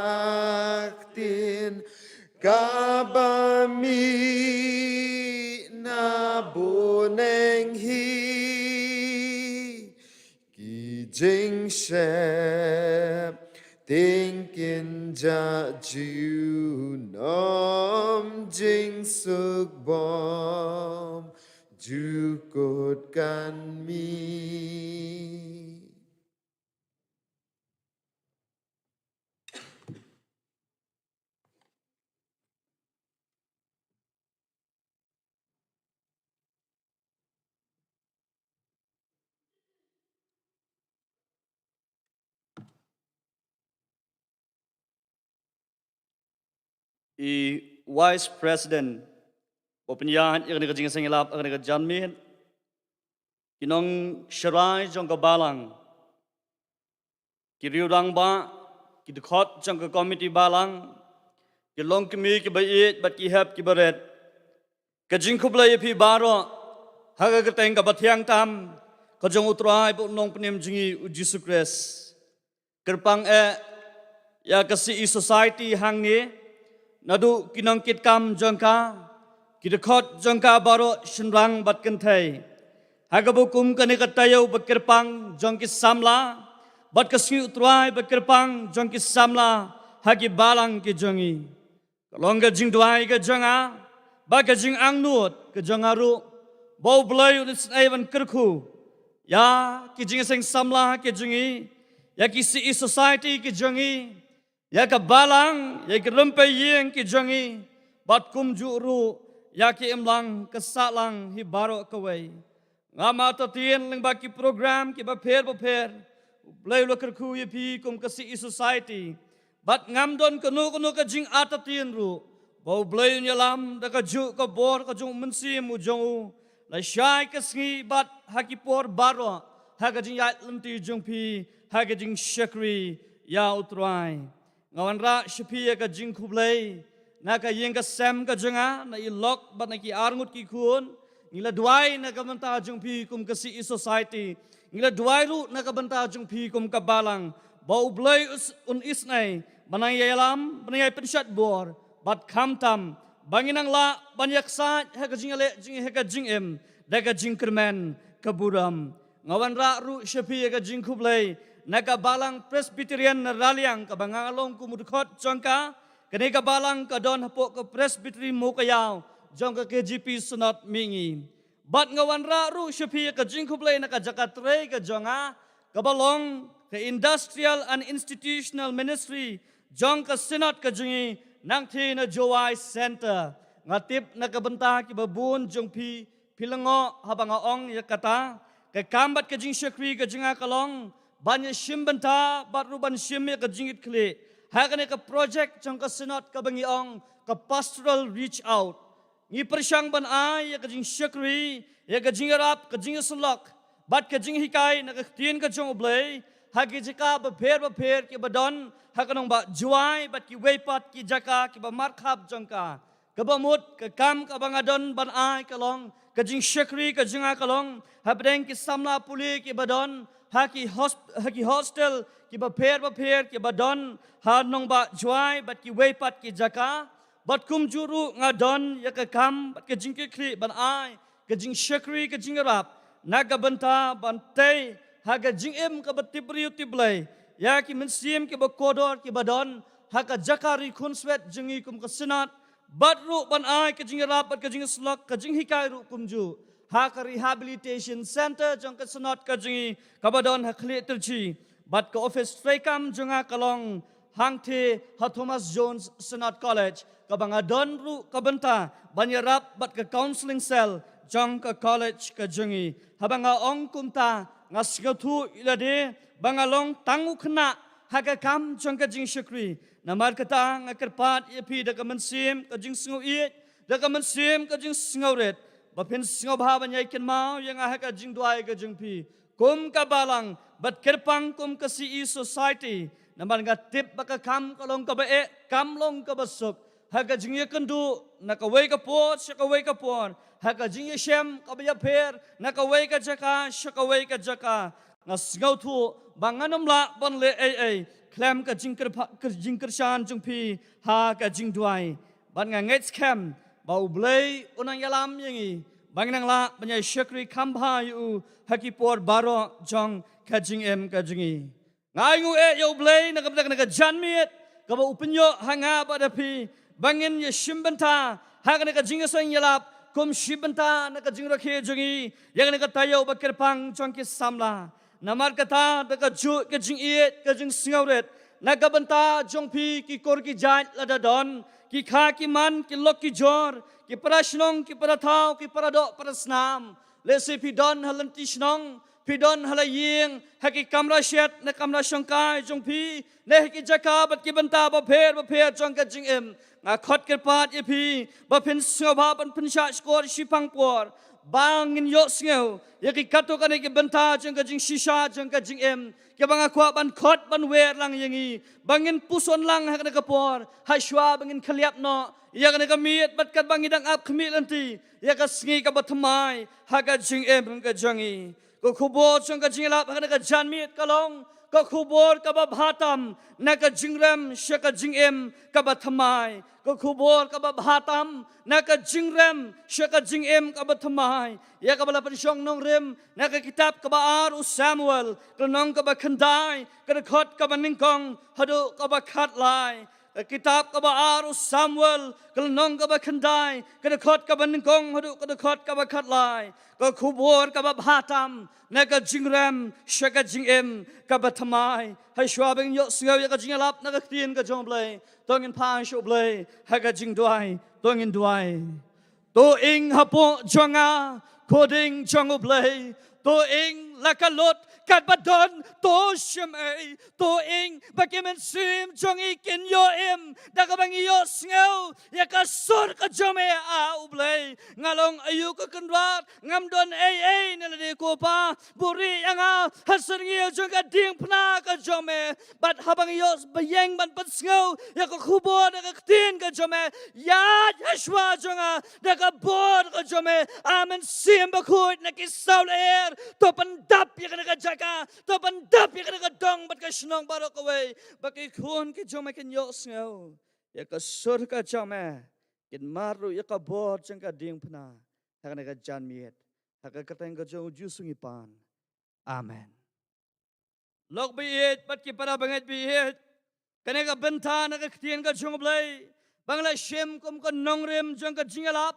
ktien ka ba mih na bneng hi. Ki jingsheptieng kin jah junom, jingsuk bymjukut kan mih. I Vice President ba pynïaid ïa kane ka jingïaseng ïalap ha kane ka janmiet, ki nongshakri jong ka balang, ki riew rangbah, ki dkhot jong ka komiti balang, ki longkmie ki ba ïeit bad ki hep ki ba rit, ka jingkhublei ïa phi baroh ha ka kyrteng ka ba thiang tam ka jong U Trai bad U Nongpynim jong ngi U Jisu Khrist. Kyrpang eh ïa ka C E Society hangne, naduh ki nongkitkam jong ka, ki dkhot jong ka baroh shynrang bad kynthei, ha kaba kum kane ka taïew ba kyrpang jong ki samla bad ka sngi U Trai ba kyrpang jong ki samla ha ki balang ki jong ngi. Ka long ka jingduwai ka jong nga bad ka jingangnud ka jong nga ruh ba U Blei un isynei ban kyrkhu ïa ki jingïaseng samla ki jong ngi, ïa ki C E Society ki jong ngi, ïa ka balang, ïa ki rympei ïing ki jong ngi, bad kumjuh ruh ïa ki imlang ka sahlang hi baroh kawei. Ngam artatien lyngba ki program ki bapher bapher. U Blei u la kyrkhu ïa phi kum ka C E Society. Bad ngam don kano kano ka jingartatien ruh ba U Blei un ïalam da kajuh ka bor ka jong U Mynsiem u jong u, lashai ka sngi bad ha ki por baroh, ha ka jingïaid lynti jong phi ha ka jingshakri ïa U Trai. Nga wanrah sha phi ïa ka jingkhublei na ka ïing ka sem ka jong nga, na i lok bad na ki arngut ki khun. Ngi la duwai na ka bynta jong phi kum ka C E Society. Ngi la duwai ruh na ka bynta jong phi kum ka balang. ba U Blei us-, un isynei ban nang ïalam, ban nang ïai pynshad bor, bad khamtam ba ngin nang lah ban ïaksaid ha ka jingïaleh jong ngi ha ka jingim da ka jingkyrmen ka burom. Nga wanrah ruh sha phi ïa ka jingkhublei na ka Balang Presbyterian na Raliang, kaba nga long kum u dkhot jong ka. Kane ka balang ka don hapoh ka Presbytery Mowkaiaw jong ka K J P Synod Mihngi. Bad nga wanrah ruh sha phi ïa ka jingkhublei na ka jaka trei ka jong nga, kaba long ka Industrial and Institutional Ministry jong ka Synod ka jong ngi, nangta na Jowai Centre. Nga tip na ka bynta kiba bun jong phi, phi lyngngoh haba nga ong ïa kata. Ka kam bad ka jingshakri ka jong nga ka long ban ïa shim bynta bad ruh ban shim ïa ka jingkitkhlieh ha kane ka project jong ka Synod kaba ngi ong ka Pastoral Reach Out. Ngi pyrshang ban ai ïa ka jingshakri, ïa ka jingïarap, ka jingïasyllok bad ka jinghikai na ka ktien ka jong U Blei ha ki jaka bapher bapher kiba don ha ka nongbah Jowai bad kiwei pat ki jaka kiba markhap jong ka. Kaba mut ka kam kaba nga don ban ai ka long, ka jingshakri ka jong nga ka long hapdeng ki samla pule kiba don ha ki hos-, ha ki hostel kiba pher bapher kiba don ha nongbah Jowai bad kiwei pat ki jaka. Bad kumjuh ruh nga don ïa ka kam bad ka jingkitkhlieh ban ai ka jingshakri ka jingïarap na ka bynta ban tei ha ka jingim kaba tipbriew tipblei ïa ki mynsiem kiba kordor kiba don ha ka jaka ri khunswet jong ngi kum ka Synod, bad ruh ban ai ka jingïarap bad ka jingïasyllok, ka jinghikai ruh kumjuh ha ka Rehabilitation Centre jong ka Synod ka jong ngi kaba don ha Khlieh Tyrchi. Bad ka office treikam jong nga ka long hangta ha Thomas Jones Synod College, kaba nga don ruh ka bynta ban ïarap bad ka counselling cell jong ka college ka jong ngi. Haba nga ong kumta, nga sngewthuh ïa lade ba nga long tang u khynnah ha ka kam jong ka jingshakri. Namar kata nga kyrpad ïa phi da ka mynsiem ka jingsngewieit, da ka mynsiem ka jingsngewrit, ba phin sngewbha ban ïai kynmaw ïa nga ha ka jingduwai ka jong phi kum ka balang bad kyrpang kum ka C E Society. Namar nga tip ba ka kam ka long kaba eh, kam long kaba suk ha ka jingïakynduh na kawei ka por sha kawei ka por, ha ka jingïashem kaba ïapher na kawei ka jaka sha kawei ka jaka. Nga sngewthuh ba ngan ym lah ban leh ei ei khlem ka jingkyrpha-, ka jingkyrshan jong phi ha ka jingduwai. Bad nga ngeit skhem ba U Blei un nang ïalam ïa ngi ba ngin nang lah ban ïai shakri kham bha ïa u ha ki por baroh jong ka jingim ka jong ngi. Nga ainguh eh ïa U Blei na ka bynta kane ka janmiet kaba u pynïoh ha nga bad ha phi ba ngin ïashim bynta ha kane ka jingïaseng ïalap kum shim bynta na ka jingrakhe jong ngi ïa kane ka taïew ba kyrpang jong ki samla. Namar kata, da kajuh ka jingïeit, ka jingsngewrit na ka bynta jong phi, ki kur ki jait lada don, ki kha ki man, ki lok ki jor, ki para shnong, ki para thaw, ki para doh para snam. Lehse phi don ha lynti shnong, phi don ha la ïing, ha ki kamra shet ne kamra shongkai jong phi, ne ha ki jaka bad ki bynta bapher bapher jong ka jingim. Nga khot kyrpad ïa phi ba phin sngewbha ban pynshah shkor shiphang por ba ngin ïohsngew ïa ki katto katne ki bynta jong ka jingshisha jong ka jingim, kiba nga kwah ban khot ban wer lang ïa ngi ba ngin puson lang ha kane ka por, ha shuwa ba ngin khylliap noh ïa kane ka miet bad katba ngi dang ap khmih lynti ïa ka sngi kaba thymmai ha ka jingim ka jong ngi. Ka khubor jong ka jingïalap ha kane ka janmiet ka long ka khubor kaba bha tam, na ka jingrem sha ka jingim kaba thymmai. Ka khubor kaba bha tam, na ka jingrem sha ka jingim kaba thymmai, ïa kaba la pynshong nongrim na ka kitab kaba ar u Samuel, ka lynnong kaba khyndai, ka dkhot kaba nyngkong haduh kaba khatlai. Ka kitab kaba ar u Samuel, ka lynnong kaba khyndai, ka dkhot kaba nyngkong haduh ka dkhot kaba khatlai. Ka khubor kaba bha tam, na ka jingrem sha ka jingim kaba thymmai. Ha shuwa ba ngin ïohsngew ïa ka jingïalap na ka ktien ka jong U Blei, to ngin pan sha U Blei ha ka jingduwai. To ngin duwai. To ing hapoh jong nga, ko ding jong U Blei. To ing la ka lut katba don, to shim ei. To ing ba ki mynsiem jong ngi kin ïoh im da kaba ngi ïohsngew ïa ka sur ka jong me, A U Blei. Nga long aïu ka kynrad, ngam don ei ei ne lade ko Pa. Buhrieh ïa nga ha syrngiew jong ka diengphna ka jong me. Bad haba ngi ïoh ba ïeng ban pynsngew ïa ka khubor da ka ktien ka jong me, ïaid ha shuwa jong nga da ka bor ka jong me. A Mynsiem Bakhuid na ki saw lyer, to pyndap ïa kane ka jaka ka, to pyndap ïa kane ka dong bad ka shnong baroh kawei, ba ki khun ki jong me kin ïohsngew ïa ka sur ka jong me, kin mad ruh ïa ka bor jong ka diengphna ha kane ka janmiet. Ha ka kyrteng ka jong U Jisu ngi pan. Amen. Lok baieit bad ki para bangeit baieit, kane ka bynta na ka ktien ka jong U Blei ba ngi la shim kum ka nongrim jong ka jingïalap,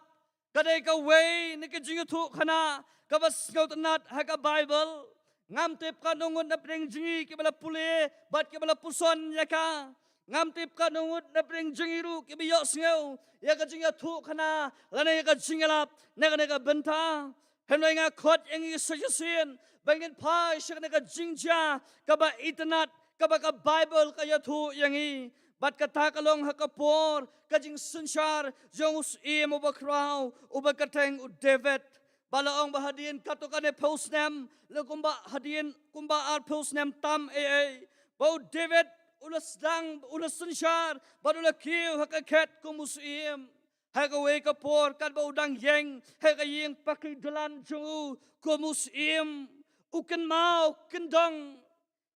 ka dei kawei na ka jingïathuhkhana kaba sngewtynnat ha ka Baibl. Ngam tip katno ngut na pdeng jong ngi kiba la pule bad kiba la puson ïa ka. Ngam tip katno ngut na pdeng jong ngi ruh kiba ïohsngew ïa ka jingïathuhkhana lane ïa ka jingïalap na kane ka bynta. Hynrei nga khot ïa ngi sa shisien ba ngin phai sha kane ka jingjia kaba itynnat kaba ka Baibl ka ïathuh ïa ngi. Bad kata ka long ha ka por ka jingsynshar jong u syiem uba khraw uba kyrteng u David. Ba la ong ba hadien katto katne phew snem, la kumba hadien kumba arphew snem tam ei ei, ba u David u la sdang, u la synshar bad u la kiew ha ka khet kum u syiem. Ha kawei ka por katba u dang ïeng ha ka ïing pakri dalan jong u kum u syiem, u kynmaw kyndong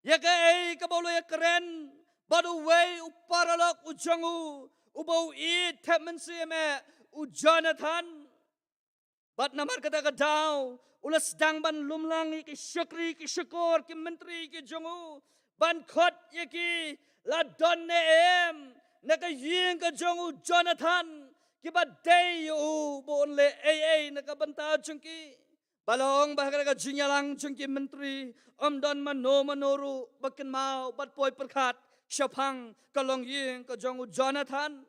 ïa kaei kaba u la ïakren bad uwei u paralok u jong u, uba u ïeit thep mynsiem eh, u Jonathan. Bad namar kata ka daw u la sdang ban lumlang ïa ki shakri ki shakor ki myntri ki jong u ban khot ïa ki, la don ne em na ka ïing ka jong u Jonathan kiba dei ïa u ba un leh ei ei na ka bynta jong ki. Ba la ong ba ha kata ka jingïalang jong ki myntri ym don mano mano ruh ba kynmaw bad poi pyrkhat shaphang ka longïing ka jong u Jonathan,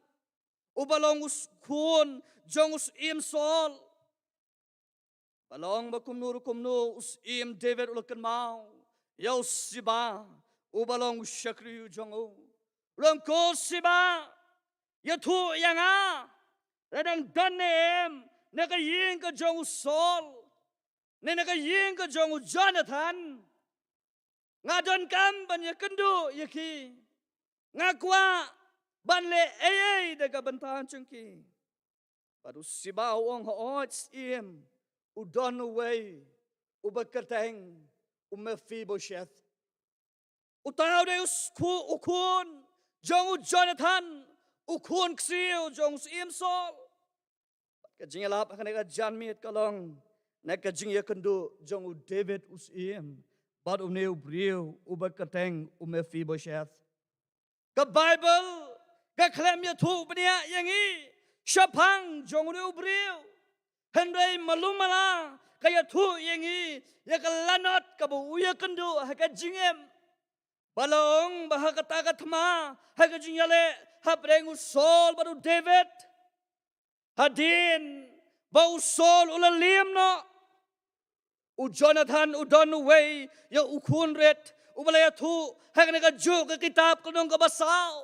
uba long u s-, khun jong u syiem Saul. Ba la ong ba kumno ruh kumno u syiem David u la kynmaw ïa u Siba, uba long u shakri u jong u. U la ong, ko Siba, ïathuh ïa nga, la dang don ne em na ka ïing ka jong u Saul ne na ka ïing ka jong u Jonathan? Nga donkam ban ïakynduh ïa ki. Nga kwah ban leh ei ei da ka bynta jong ki. Bad u Siba u ong, hooid syiem, u don uwei uba kyrteng u Mephibosheth. Uta u dei u s-, khu-, u khun jong u Jonathan, u khun ksiew jong u syiem Saul. Bad ka jingïalap ha kane ka janmiet ka long na ka jingïakynduh jong u David u syiem bad une u briew uba kyrteng u Mephibosheth. Ka Baibl ka khlem ïathuh bniah ïa ngi shaphang jong une u briew. Hynrei malu mala ka ïathuh ïa ngi ïa ka lanot kaba u ïakynduh ha ka jingim. Ba la ong ba ha kata ka thma ha ka jingïaleh hapdeng u Saul bad u David, hadien ba u Saul u la liem noh, u Jonathan u don uwei ïa u khun rit uba la ïathuh ha kane kajuh ka kitab ka nong kaba saw.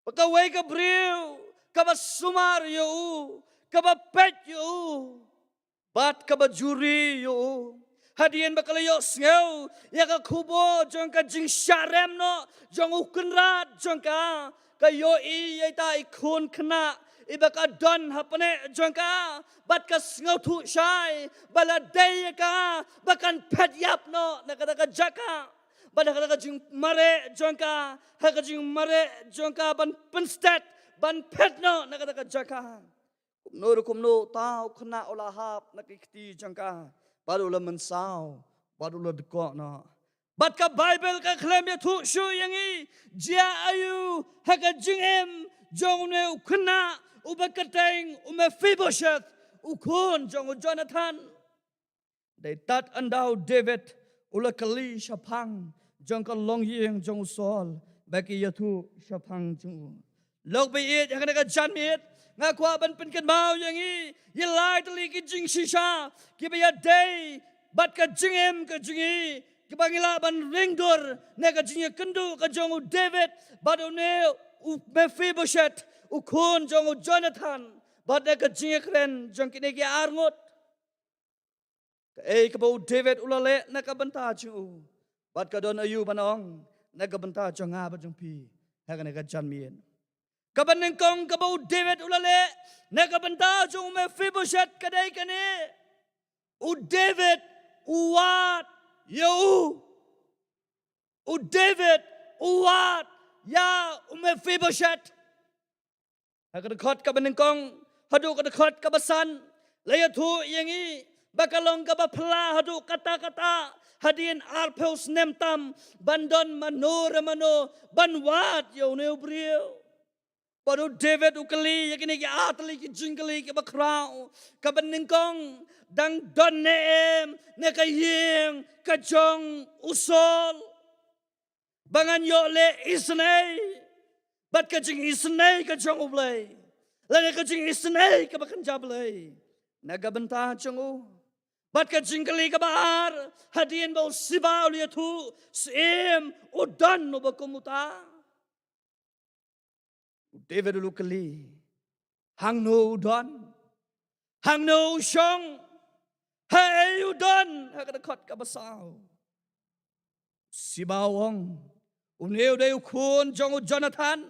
Ba kawei ka briew kaba sumar ïa u, kaba peit ïa u, bad kaba juri ïa u. Hadien ba ka la ïohsngew ïa ka khubor jong ka jingshah rem noh jong u kynrad jong ka, ka ïohi ïa ita i khun khynnah iba ka don hapdeng jong ka, bad ka sngewthuh shai ba la dei ïa ka ba kan phet ïap noh na kata ka jaka. Bad ha kata ka jingmareh jong ka, ha ka jingmareh jong ka ban pynstet, ban phet noh na kata ka jaka. Kumno ruh kumno uta u khynnah u la hap na ki kti jong ka bad u la mynsaw bad u la dkoh noh. Bad ka Baibl ka khlem ïathuh shuh ïa ngi jia aïu ha ka jingim jong une u khynnah uba kyrteng u Mephibosheth, u khun jong u Jonathan. Dei tad ynda u David u la kylli shaphang jong ka longïing jong u Saul ba ki ïathuh shaphang jong u. Lok baieit, ha kane ka janmiet nga kwah ban pynkynmaw ïa ngi ïa lai tylli ki jingshisha kiba ïadei bad ka jingim ka jong ngi, kiba ngi lah ban ring dur na ka jingïakynduh ka jong u David bad une u Mephibosheth, u khun jong u Jonathan, bad na ka jingïakren jong kine ki arngut. Kaei kaba u David u la leh na ka bynta jong u, bad ka don aïu ban ong na ka bynta jong nga bad jong phi ha kane ka janmiet? Kaba nyngkong kaba u David u la leh na ka bynta jong u Mephibosheth ka dei kane: u David u wad ïa u, u David u wad ïa u Mephibosheth. Ha ka dkhot kaba nyngkong haduh ka dkhot kaba san la ïathuh ïa ngi ba ka long kaba phylla haduh katta katta hadien arphew snem tam ban don mano re mano ban wad ïa une u briew. Bad u David u kylli ïa kine ki artylli ki jingkylli kiba khraw. Kaba nyngkong, dang don ne em na ka ïing ka jong u Saul ba ngan ïoh leh isynei bad ka jingisynei ka jong U Blei, lane ka jingisynei kaba kynja Blei na ka bynta jong u? Bad ka jingkylli kaba ar, hadien ba u Siba u la ïathuh, syiem u don uba kum uta? U David u la kylli, hangno u don? Hangno u shong? Haei u don? Ha ka dkhot kaba saw, u Siba u ong, une u dei u khun jong u Jonathan,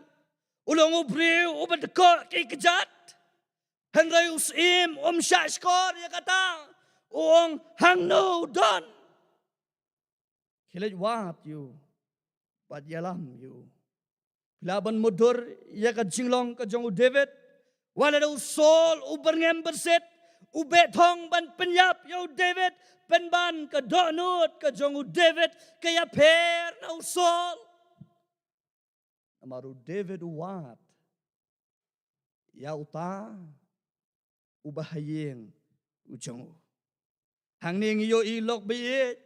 u long u briew uba dkoh ki kjat. Hynrei u syiem um shah shkor ïa kata, u ong, hangno u don? Khie leit wad ïa u bad ïalam ïa u. Phi lah ban mutdur ïa ka jinglong ka jong u David. Wat la da u Saul u byrngem byrsit, u beh thong ban pynïap ïa u David, pynban ka dohnud ka jong u David ka ïapher na u Saul. Namar u David u wad ïa uta uba ha ïing u jong u. Hangne ngi ïohi, lok ba ïeit,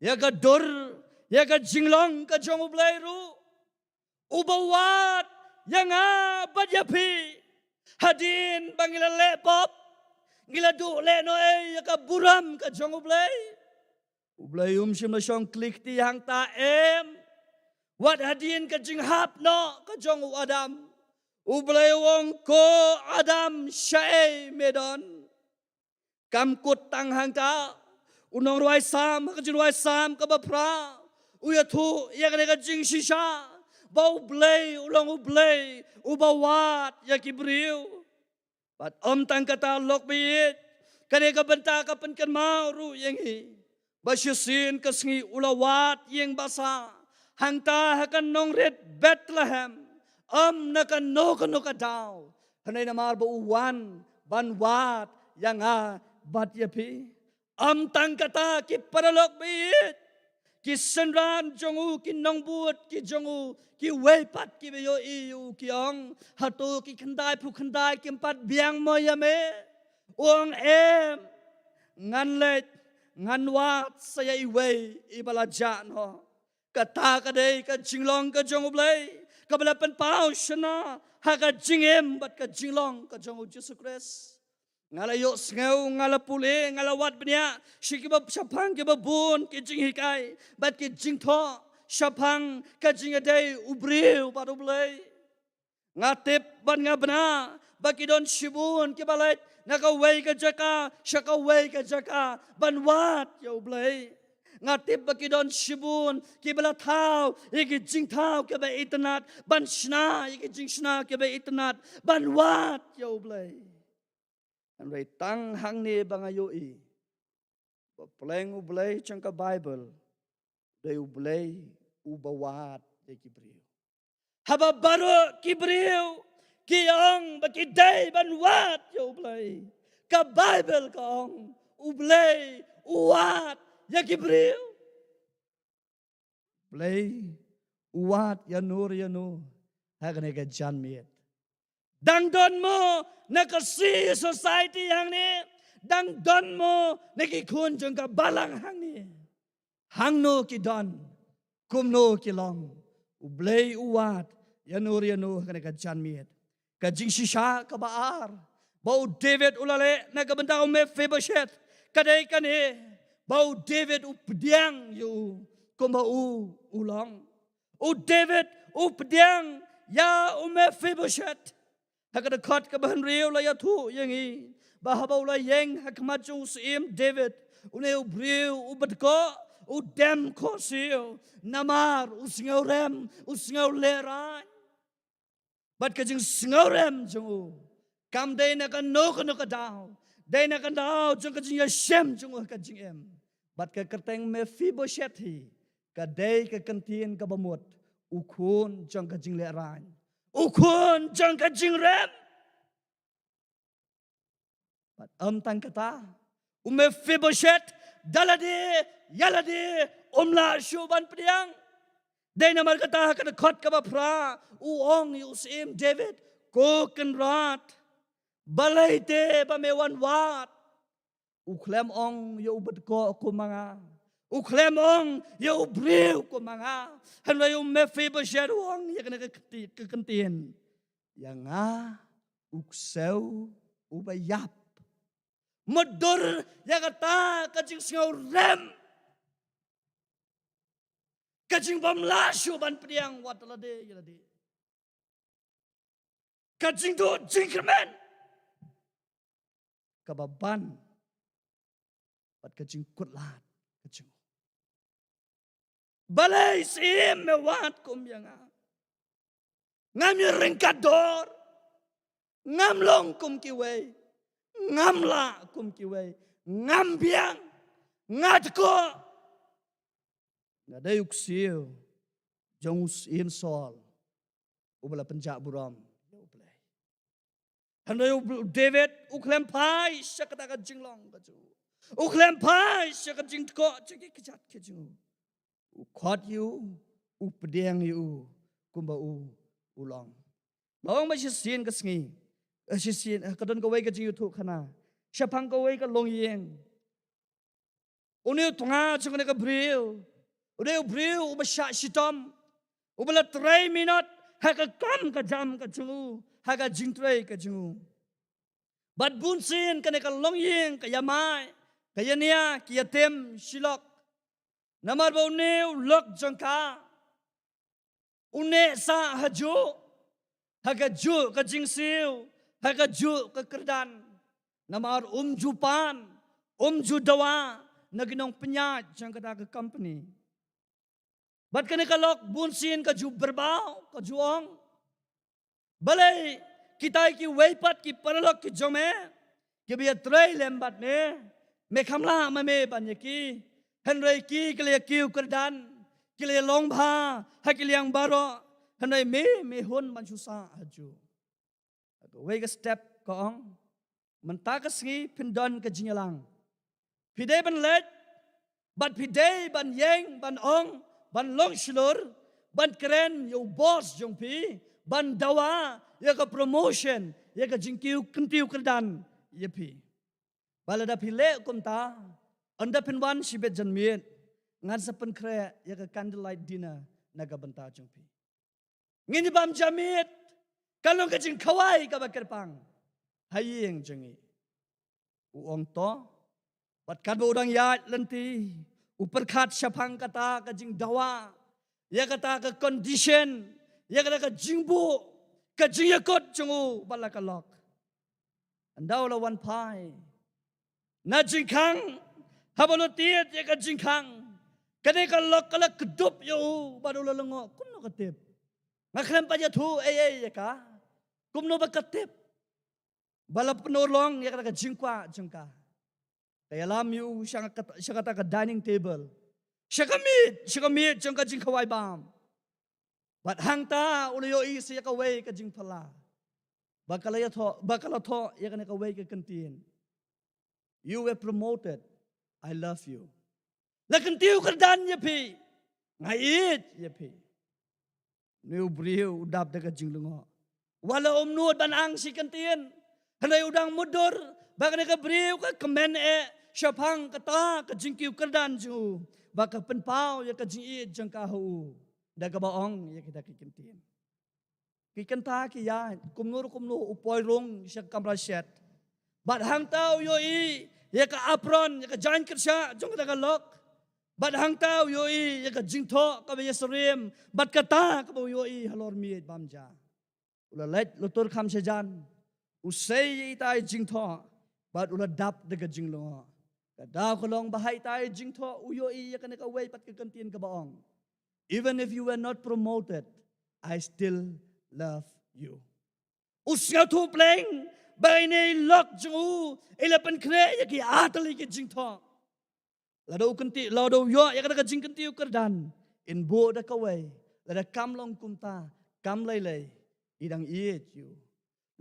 ïa ka dur, ïa ka jinglong ka jong U Blei ruh, uba wad ïa nga bad ïa phi. Hadien ba ngi la leh pop, ngi la duh lehnohei ïa ka burom ka jong U Blei. U Blei um shym la shong kli kti hangta, em. Wat hadien ka jinghap noh ka jong u Adam, U Blei u ong, ko Adam, shaei me don? Kam kut tang hangta, u nongrwai Salm ha ka jingrwai Salm kaba phra u ïathuh ïa kane ka jingshisha, ba U Blei u long U Blei uba wad ïa ki briew. Bad ym tang kata, lok ba ïeit, kane ka bynta ka pynkynmaw ruh ïa ngi ba shisien ka sngi u la wad ïing basa hangta ha ka nongrit Bethlehem, ym na kano kano ka daw, hynrei namar ba u wan ban wad ïa nga bad ïa phi. Ym tang kata, ki paralok ba ïeit, ki synran jong u, ki nongbud ki jong u, kiwei pat kiba ïohi ïa u ki ong, hato ki khyndai phew khyndai kim pat biang mo ïa me? U ong, em, ngan leit, ngan wad sa ïa iwei iba la jah noh. Kata ka dei ka jinglong ka jong U Blei kaba la pynpaw shynna ha ka jingim bad ka jinglong ka jong U Jisu Khrist. Nga la ïohsngew, nga la pule, nga la wad bniah sha kiba, shaphang kiba bun ki jinghikai bad ki jingthoh shaphang ka jingïadei u briew bad U Blei. Nga tip bad nga bna ba ki don shibun kiba leit na kawei ka jaka sha kawei ka jaka ban wad ïa U Blei. Nga tip ba ki don shibun kiba la thaw ïa ki jingthaw kiba itynnat ban shna ïa ki jingshna kiba itynnat ban wad ïa U Blei. Hynrei tang hangne ba nga ïohi ba pleng U Blei jong ka Baibl dei U Blei uba wad ïa ki briew. Haba baroh ki briew ki ong ba ki dei ban wad ïa U Blei, ka Baibl ka ong U Blei u wad ïa ki briew. Blei u wad ïano re ïano ha kane ka janmiet. Dang don mo na ka Sea Society hangne? Dang don mo na ki khun jong ka balang hangne? Hangno ki don, kumno ki long, U Blei u wad ïano re ïano ha kane ka janmiet. Ka jingshisha kaba ar ba u David u la leh na ka bynta u Mephibosheth ka dei kane, ba u David u pdiang ïa u kumba u u long. U David u pdiang ïa u Mephibosheth. Ha ka dkhot kaba hynriew la ïathuh ïa ngi ba haba u la ïeng ha khmat jong u syiem David, une u briew uba dkoh u dem khohsiew namar u sngewrem, u sngewlehrain. Bad ka jingsngewrem jong u kam dei na kano kano ka daw, dei na ka daw jong ka jingïashem jong u ha ka jingim. Bad ka kyrteng Mephibosheth hi ka dei ka kyntien kaba mut u khun jong ka jinglehrain, u khun jong ka jingrem. Bad ym tang kata, u Mephibosheth da lade ïa lade um lah shuh ban pdiang. Dei namar kata ha ka dkhot kaba phra u ong ïa u syiem David, ko Kynrad, balei te ba me wan wad? U khlem ong ïa u btkoh kum ma nga, u khlem ong ïa u briew kum ma nga. Hynrei u Mephibosheth u ong ïa kane ka kti-, ka kyntien, ïa nga u ksew uba ïap. Mutdur ïa kata ka jingsngewrem, ka jingbym lah shuh ban pdiang wat lade ïa lade, ka jingduh jingkyrmen kaba ban bad ka jingkutlad ka jong u. Balei syiem me wad kum ïa nga? Ngam ïa ryngkat dor, ngam long kum kiwei, ngam lah kum kiwei, ngam biang, nga tkoh. Nga dei u ksiew jong u syiem Saul uba la pynjah burom ïa U Blei. Hynrei u David u khlem phai sha kata ka jinglong ka jong u, u khlem phai sha ka jingtkoh jong ki kjat ka jong u. U khot ïa u, u pdiang ïa u kumba u, u long. Ba ong ba shisien ka sngi, eh, shisien, eh, ka don kawei ka jingïathuhkhana shaphang kawei ka longïing. Une u tnga jong kane ka briew u dei u briew uba shah shitom, uba la trei minot ha ka kam ka jam ka jong u, ha ka jingtrei ka jong u. Bad bunsien kane ka longïing ka ïamai, ka ïania, ki ïatem shilok. Namar ba une u lok jong ka u neh sah hajuh, ha kajuh ka jingsiew, ha kajuh ka kyrdan. Namar um ju pan, um ju dawa na ki nongpynïaid jong kata ka company. Bad kane ka lok bunsien ka ju byrbaw, ka ju ong, balei kitai kiwei pat ki paralok ki jong me kiba ïatrei lem bad me, me kham lah ma me ban ïa ki? Hynrei ki ki la ïa kiew kyrdan, ki la ïa long bha ha ki liang baroh, hynrei me, me hun ban shu sah hajuh. Kawei ka step ka ong, mynta ka sngi phin don ka jingïalang. Phi dei ban leit, bad phi dei ban ïeng, ban ong, ban long shlur, ban kren ïa u boss jong phi, ban dawa ïa ka promotion, ïa ka jingkiew kyntiew kyrdan ïa phi. Bad lada phi leh kumta, ynda phin wan shibit janmiet, ngan sa pynkhreh ïa ka candlelight dinner na ka bynta jong phi. Ngin ïa bam ja miet, kan long ka jingkhawai kaba kyrpang ha ïing jong ngi. U ong to, bad katba u dang ïaid lynti, u pyrkhat shaphang kata ka jingdawa, ïa kata ka condition, ïa kata ka jingbuh, ka jingïakut jong u bad la ka lok. Ynda u la wan phai na jingkhang, haba u la tied ïa ka jingkhang, kane ka lok ka la kdup ïa u bad u la lyngngoh, kumno ka tip? Nga khlem pat ïathuh ei ei ïa ka, kumno ba ka tip ba la pynurlong ïa kata ka jingkwah jong ka? Ka ïalam ïa u sha kata, sha kata ka dining table, sha ka miej, sha ka miej jong ka jingkhawai bam. Bad hangta u la ïohi sa ïa kawei ka jingphylla, ba ka la ïathoh, ba ka la thoh ïa kane kawei ka kyntien: "You were promoted. I love you." La kyntiew kyrdan ïa phi, nga ïeit ïa phi. Une u briew u dap da ka jinglyngngoh. Wat la um nud ban ang shi kyntien, hynrei u dang mutdur ba kane ka briew ka kmen eh shaphang kata ka jingkiew kyrdan jong u, ba ka pynpaw ïa ka jingïeit jong ka ha u da kaba ong ïa kita ki kyntien. Ki kynta ki ïaid kumno kumno, u poi rung sha ka kamra shet. Bad hangta u ïohi ïa ka apron, ïa ka jaiñ kyrshah jong kata ka lok. Bad hangta u ïohi ïa ka jingthoh kaba ïasyriem bad kata kaba u ïohi halor miej bam ja. U la leit lutur kham shajan, u sei ïa itai i jingthoh bad u la dap da ka jinglyngngoh. Ka daw ka long ba ha itai i jingthoh u ïohi ïa kane kawei pat ka kyntien kaba ong: "Even if you were not promoted, I still love you." U sngewthuh pleng ba ine i lok jong u i la pynkhreh ïa ki artylli ki jingthoh. Lada u kynti, lada u ïoh ïa kata ka jingkynti u kyrdan, in buh da kawei. Lada kam long kumta, kam lei lei, i dang ïeit ïa u.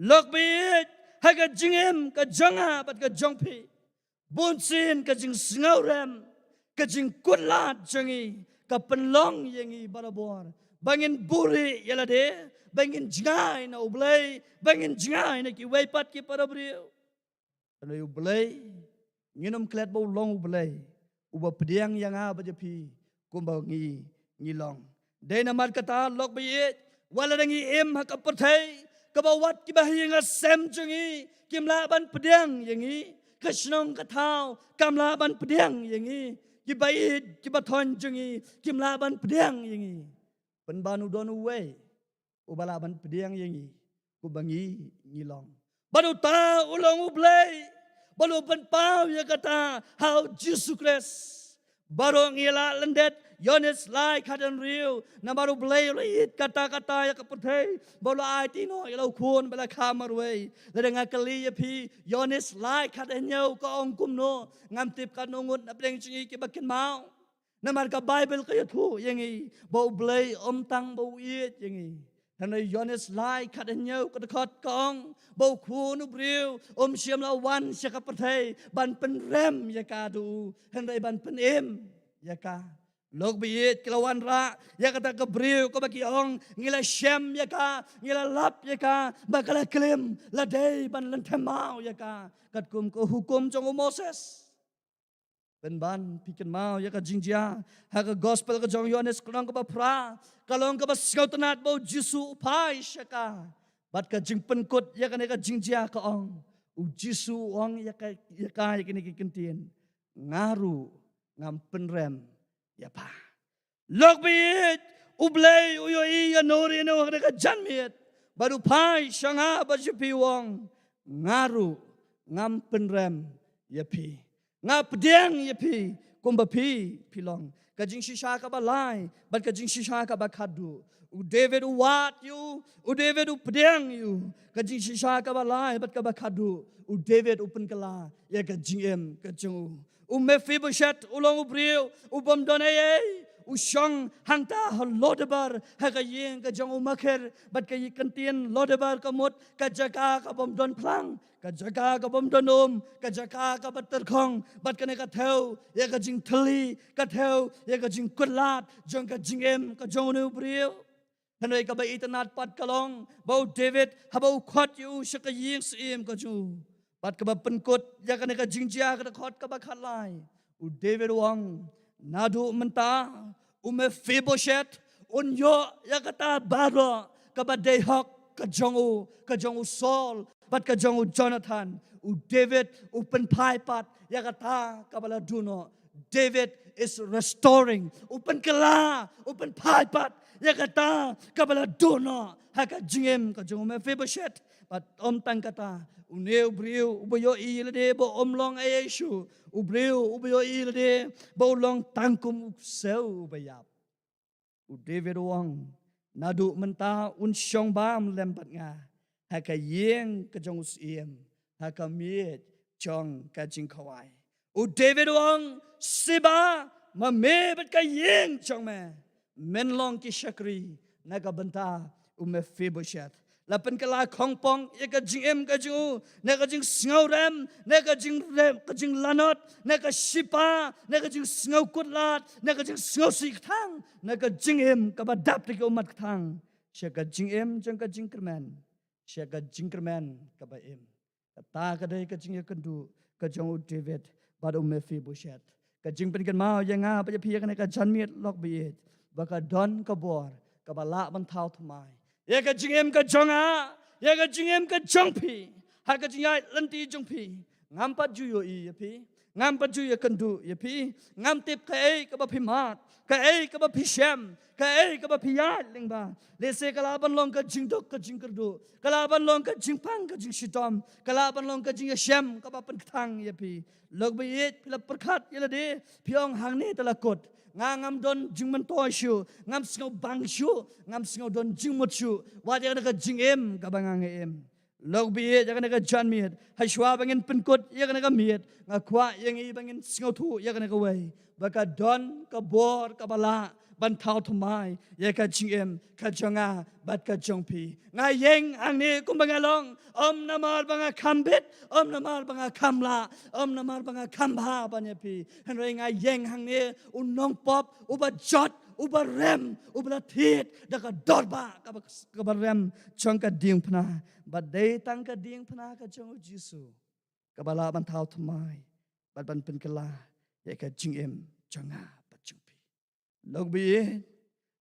Lok baieit, ha ka jingim ka jong nga bad ka jong phi, bunsien ka jingsngewrem, ka jingkutlad jong ngi ka pynlong ïa ngi barabor ba ngin buhrieh ïa lade, ba ngin jngai na U Blei, ba ngin jngai na kiwei pat ki para briew. Hynrei U Blei, ngin ym klet ba u long U Blei uba pdiang ïa nga bad ïa phi kumba ngi, ngi long. Dei namar kata, lok baieit, wat lada ngi im ha ka pyrthei kaba wat kiba ha ïing ha sem jong ngi kim lah ban pdiang ïa ngi, ka shnong ka thaw kam lah ban pdiang ïa ngi, kiba ïeit kiba thoiñ jong ngi kim lah ban pdiang ïa ngi, pynban u don uwei uba lah ban pdiang ïa ngi kumba ngi, ngi long. Bad uta u long U Blei, bad u pynpaw ïa kata ha U Jisu Khrist. Baroh ngi la lyndet, Ïoannis lai khathynriew, namar U Blei u la ïeit katta katta ïa ka pyrthei ba u la aiti noh ïa la u Khun ba la kha marwei. Lada nga kylli ïa phi, Ïoannis lai khathynñiew ka ong kumno, ngam tip katno ngut na pdeng jong ngi kiba kynmaw. Namar ka Baibl ka ïathuh ïa ngi ba U Blei ym tang ba u ïeit ïa ngi. Hynrei Ïoannis lai khathynñiew ka dkhot ka ong ba U Khun u briew um shym la wan sha ka pyrthei ban pynrem ïa ka da u, hynrei ban pynim ïa ka. Lok baieit, ki la wanrah ïa kata ka briew kaba ki ong, ngi la shem ïa ka, ngi la lap ïa ka, ba ka la klim, la dei ban lynthem maw ïa ka katkum ka hukum jong u Moses. Pynban phi kynmaw ïa ka jingjia ha ka gospel ka jong u Ïoannis, ka long kaba phra, ka long kaba sngewtynnad ba U Jisu u phai sha ka. Bad ka jingpynkut ïa kane ka jingjia ka ong, U Jisu u ong ïa ka, ïa ka, ïa kine ki kyntien, nga ruh ngam pynrem ïa pha. Lok baieit, U Blei u ïohi ïa no re no ha kane ka janmiet, bad u phai sha nga bad sha phi, u ong, nga ruh ngam pynrem ïa phi. Nga pdiang ïa phi kumba phi, phi long. Ka jingshisha kaba lai bad ka jingshisha kaba khatduh, u David u wad ïa u, u David u pdiang ïa u. Ka jingshisha kaba lai bad kaba khatduh, u David u pynkylla ïa ka jingim ka jong u. U Mephibosheth u long u briew u bym don ei ei, u shong hangta ha Lodebar, ha ka ïing ka jong u makhir, bad ka ïing kyntien Lodebar ka mut ka jaka ka bym don phlang, ka jaka ka bym don um, ka jaka kaba tyrkhong, bad kane ka thew ïa ka jingthylli, ka thew ïa ka jingkutlad jong ka jingim ka jong une u briew. Hynrei kaba itynnad pat ka long ba u David, haba u khot ïa u sha ka ïing syiem ka jong u, bad kaba pynkut ïa kane ka jingjia ha ka dkhot kaba khatlai, u David u ong, naduh mynta u Mephibosheth un ïoh ïa kata baroh kaba dei hok ka jong u, ka jong u Saul bad ka jong u Jonathan. U David u pynphai pat ïa kata kaba la duh noh. David is restoring. U pynkylla, u pynphai pat ïa kata kaba la duh noh ha ka jingim ka jong u Mephibosheth. Bad ym tang kata, une u briew uba ïohi ïa lade ba um long ei ei shuh, u briew uba ïohi ïa lade ba u long tang kum u ksew uba ïap, u David u ong, naduh mynta un shong bam lem bad nga ha ka ïing ka jong u syiem, ha ka miej jong ka jingkhawai. U David u ong, Siba, ma me bad ka ïing jong me, men long ki shakri na ka bynta u Mephibosheth. La pynkylla khongpong ïa ka jingim ka jong u na ka jingsngewrem, na ka jingrem, ka jinglanot, na ka shipa, na ka jingsngewkutlad, na ka jingsngewsih kthang, na ka jingim kaba dap da ki ummat kthang, sha ka jingim jong ka jingkyrmen, sha ka jingkyrmen kaba im. Kata ka dei ka jingïakynduh ka jong u David bad u Mephibosheth. Ka jingpynkynmaw ïa nga bad ïa phi ïa kane ka janmiet, lok baieit, ba ka don ka bor kaba lah ban thaw thymmai ïa ka jingim ka jong nga, ïa ka jingim ka jong phi, ha ka jingïaid lynti jong phi. Ngam pat ju ïohi ïa phi, ngam pat ju ïakynduh ïa phi, ngam tip kaei kaba phi mad, kaei kaba phi shem, kaei kaba phi ïaid lyngba. Lehse ka lah ban long ka jingduk ka jingkyrduh, ka lah ban long ka jingpang ka jingshitom, ka lah ban long ka jingïashem kaba pynkthang ïa phi. Lok baieit, phi la pyrkhat ïa lade, phi ong, hangne te la kut, nga ngam don jingmyntoi shuh, ngam sngewbang shuh, ngam sngew don jingmut shuh wat ïa kane ka jingim kaba nga nga im. Lok baieit, ïa kane ka janmiet, hashwa ba ngin pynkut ïa kane ka miet, nga kwah ïa ngi ba ngin sngewthuh ïa kane kawei, ba ka don ka bor kaba lah ban thaw thymmai ïa ka jingim ka jong nga bad ka jong phi. Nga ïeng hangne kumba nga long, ym namar ba nga kham bit, ym namar ba nga kham lah, ym namar ba nga kham bha ban ïa phi. Hynrei nga ïeng hangne u nongpop uba jot, uba rem, uba la thied da ka dorbar kaba, kaba rem jong ka diengphna. Bad dei tang ka diengphna ka jong u Jisu kaba lah ban thaw thymmai bad ban pynkylla ïa ka jingim jong nga bad jong phi. Lok baieit,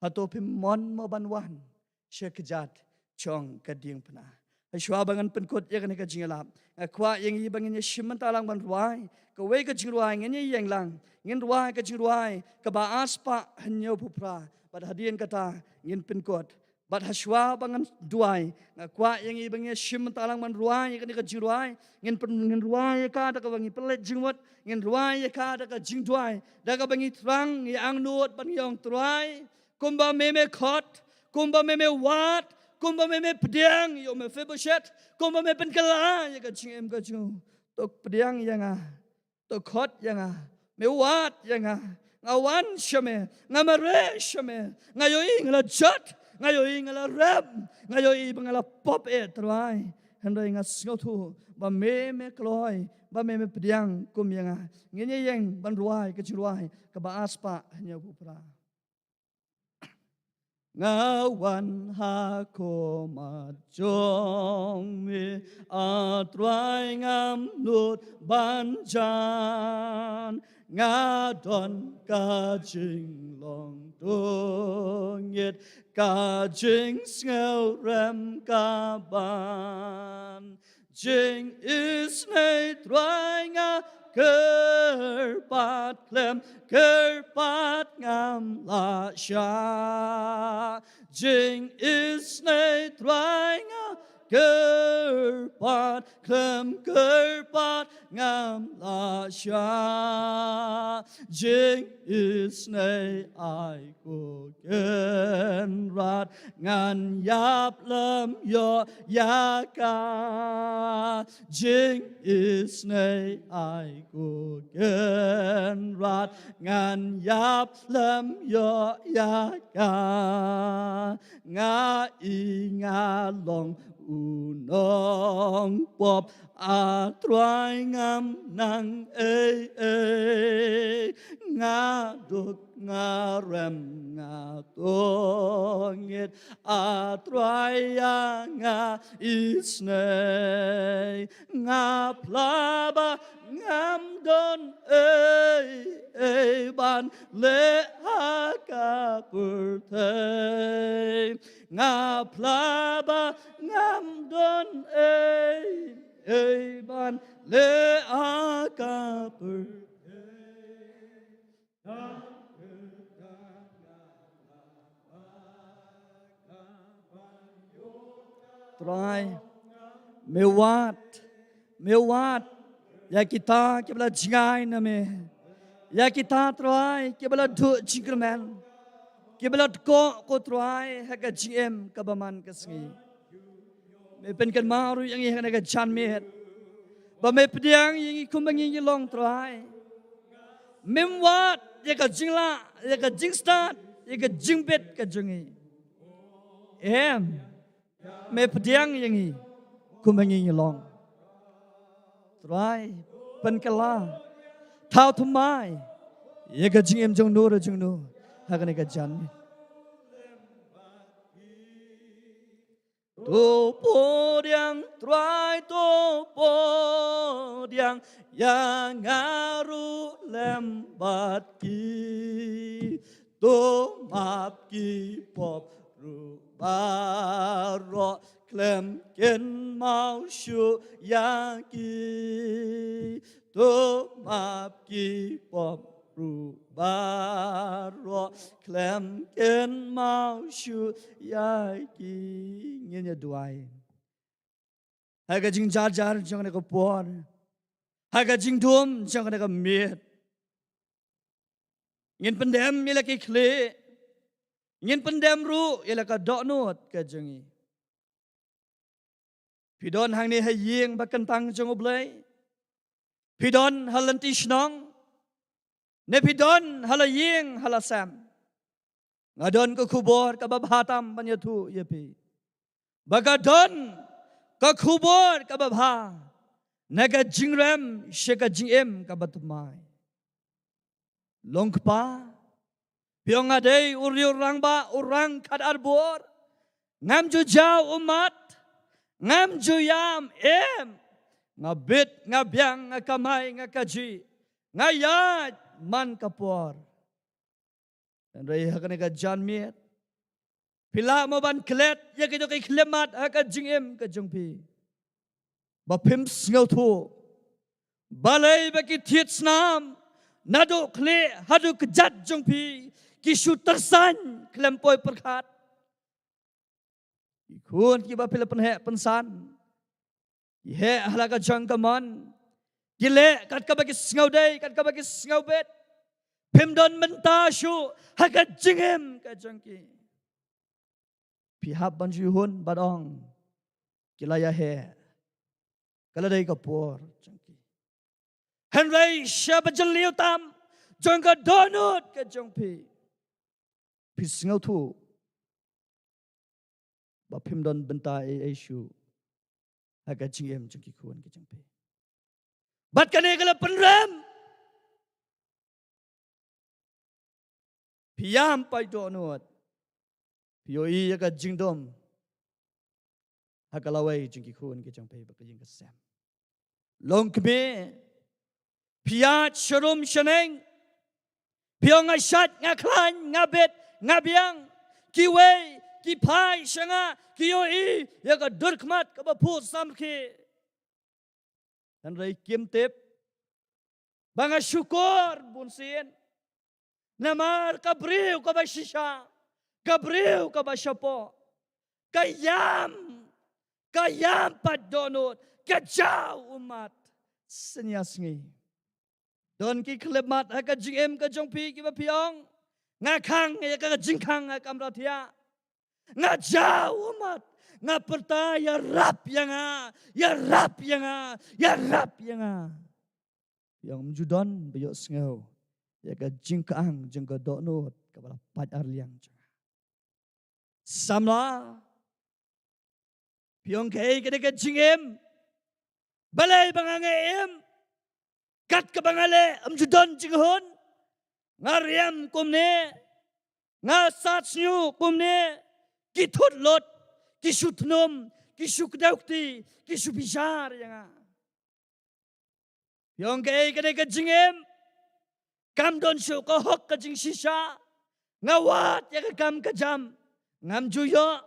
hato phim mon mo ban wan sha kjat jong ka diengphna? Hashwa ba ngan pynkut ïa kane ka jingïalap, nga kwah ïa ngi ba ngin ïashim bynta lang ban rwai kawei ka jingrwai. Ngin ïeng lang, ngin rwai ka jingrwai kaba ar spah hynñiewphew phra, bad hadien kata ngin pynkut. Bad hashwa ba ngan duwai, nga kwah ïa ngi ba ngin ïashim bynta lang ban rwai ïa kane ka jingrwai. Ngin pyn-, ngin rwai ïa ka da kaba ngi pynleit jingmut, ngin rwai ïa ka da ka jingduwai, da kaba ngi thrang, ngi angnud bad ngi ong, Trai, kumba me me khot, kumba me me wad, kumba me me pdiang ïa u Mephibosheth, kumba me pynkylla ïa ka jingim ka jong u, to pdiang ïa nga, to khot ïa nga, me wad ïa nga. Nga wan sha me, nga mareh sha me, nga ïohi nga la jot, nga ïohi nga la rem, nga ïohi ba nga la pop eh, Trai. Hynrei nga sngewthuh ba me me kloi, ba me me pdiang kum ïa nga. Ngin ïeng ban rwai ka jingrwai kaba ar spah hynñiewphew phra. Nga wan ha khmat jong me, A Trai, ngam nud ban jan. Nga don ka jinglong dungit, ka jingsngew rem ka ban. Jingisynei, Trai, nga kyrpad, khlem kyrpad ngam lah shah. Jingisynei, Trai, nga kyrpad, khlem kyrpad ngam lah shah. Jingisynei, ai ko Kynrad, ngan ïap lem ïoh ïa ka. Jingisynei, ai ko Kynrad, ngan ïap lem ïoh ïa ka. Nga i nga long u nongpop, A Trai, ngam nang ei ei. Nga duk, nga rem, nga tongit, A Trai, ïa nga isynei. Nga phla ba ngam don ei ei ban leh ha ka pyrthei. Nga phla ba ngam don ei ei ban leh ha ka pyrthei. Trai, me wad, me wad ïa kita kiba la jngai na me. Ïa kita, Trai, kiba la duh jingkyrmen, kiba la dkoh, ko Trai, ha ka jingim kaba man ka sngi. Me pynkynmaw ruh ïa ngi ha kane ka janmiet, ba me pdiang ïa ngi kumba ngi ngi long, Trai. Mem wad ïa ka jinglah, ïa ka jingstad, ïa ka jingbit ka jong ngi. Em, me pdiang ïa ngi kumba ngi ngi long. Trai, pynkylla, thaw thymmai ïa ka jingim jong no re jong no ha kane ka janmiet. To pdiang, Trai, to pdiang ïa nga ruh lem bad ki. To map ki pop ruh baroh, khlem kynmaw shuh ïa ki. To map ki pop ruh baroh, khlem kynmaw shuh ïa ki. Ngin ïa duwai. Ha ka jingjynjar jong kane ka por, ha ka jingdum jong kane ka miet, ngin pyndem ïa la ki khlieh, ngin pyndem ruh ïa la ka dohnud ka jong ngi. Phi don hangne ha ïing ba kyntang jong U Blei? Phi don ha lynti shnong? Ne phi don ha la ïing ha la sem? Nga don ka khubor kaba bha tam ban ïathuh ïa phi, ba ka don ka khubor kaba bha na ka jingrem sha ka jingim kaba thymmai. Long kpa, phi ong nga dei u riew rangbah, u rang khatar bor. Ngam ju jaw ummat, ngam ju ïam, em. Nga bit, nga biang, nga kamai, nga kajih, nga ïaid man ka por. Hynrei ha kane ka janmiet, phi lah mo ban klet ïa kito ki khyllipmat ha ka jingim ka jong phi? Ba phim sngewthuh balei ba ki thied snam naduh khlieh haduh kjat jong phi ki shu tyrsan khlem poi pyrkhat. Ki khun kiba phi la pynheh pynsan, ki heh ha la ka jong ka mon, ki leh kat kaba ki sngewdei, kat kaba ki sngewbit. Phim don bynta shuh ha ka jingim ka jong ki. Phi hap ban shu hun bad ong, ki la ïa heh, ka la dei ka por jong ki. Hynrei sha ba jylliew tam jong ka dohnud ka jong phi, phi sngewthuh ba phim don bynta ei ei shuh ha ka jingim jong ki khun ki jong phi. Bad kane ka la pynrem. Phi ïam pat dohnud, phi ïohi ïa ka jingdum ha ka lawei jong ki khun ki jong phi bad ka ïing ka sem. Long kmie, phi ïaid sharum shaneng, phi ong nga shait, nga khlaiñ, nga bit, nga biang. Kiwei ki phai sha nga, ki ïohi ïa ka dur khmat kaba phuh samrkhie. Hynrei kim tip ba nga shukor bunsien. Namar ka briew kaba shisha, ka briew kaba shapoh, ka ïam, ka ïam pat dohnud, ka jaw ummat synñia sngi. Don ki khyllipmat ha ka jingim ka jong phi kiba phi ong, nga khang ïa ka jingkhang ha kamra thiah. Nga jaw ummat, nga pyrta, ïarap ïa nga, ïarap ïa nga, ïarap ïa nga. Phi ong ym ju don ba ïohsngew ïa ka jingkhang jong ka dohnud kaba la pait arliang jong nga. Samla, phi ong kaei kane ka jingim? Balei ba nga ngam im? Kat kaba nga leh ym ju don jinghun. Nga riam kumne, nga sat sniew kumne, ki thut lut, ki shu thnum, ki shu kdew kti, ki shu bijar ïa nga. Phi ong kaei kane ka jingim? Kam don shuh ka hok ka jingshisha. Nga wad ïa ka kam ka jam, ngam ju ïoh.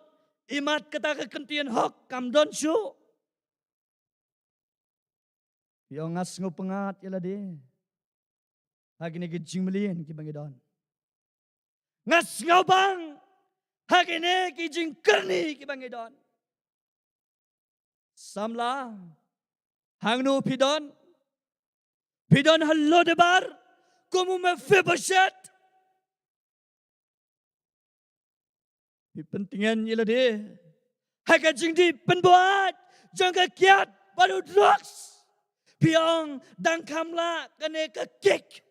Imat kata ka kyntien hok kam don shuh. Phi ong nga sngewpyngngad ïa lade ha kine ki jingmlien kiba ngi don. Nga sngewbang ha kine ki jingkyrni kiba ngi don. Samla, hangno phi don? Phi don ha Lodebar kum u Mephibosheth? Phi pyntngen ïa lade ha ka jingdih pynbuaid jong ka kiad bad u drugs. Phi ong dang kham lah kane ka kick.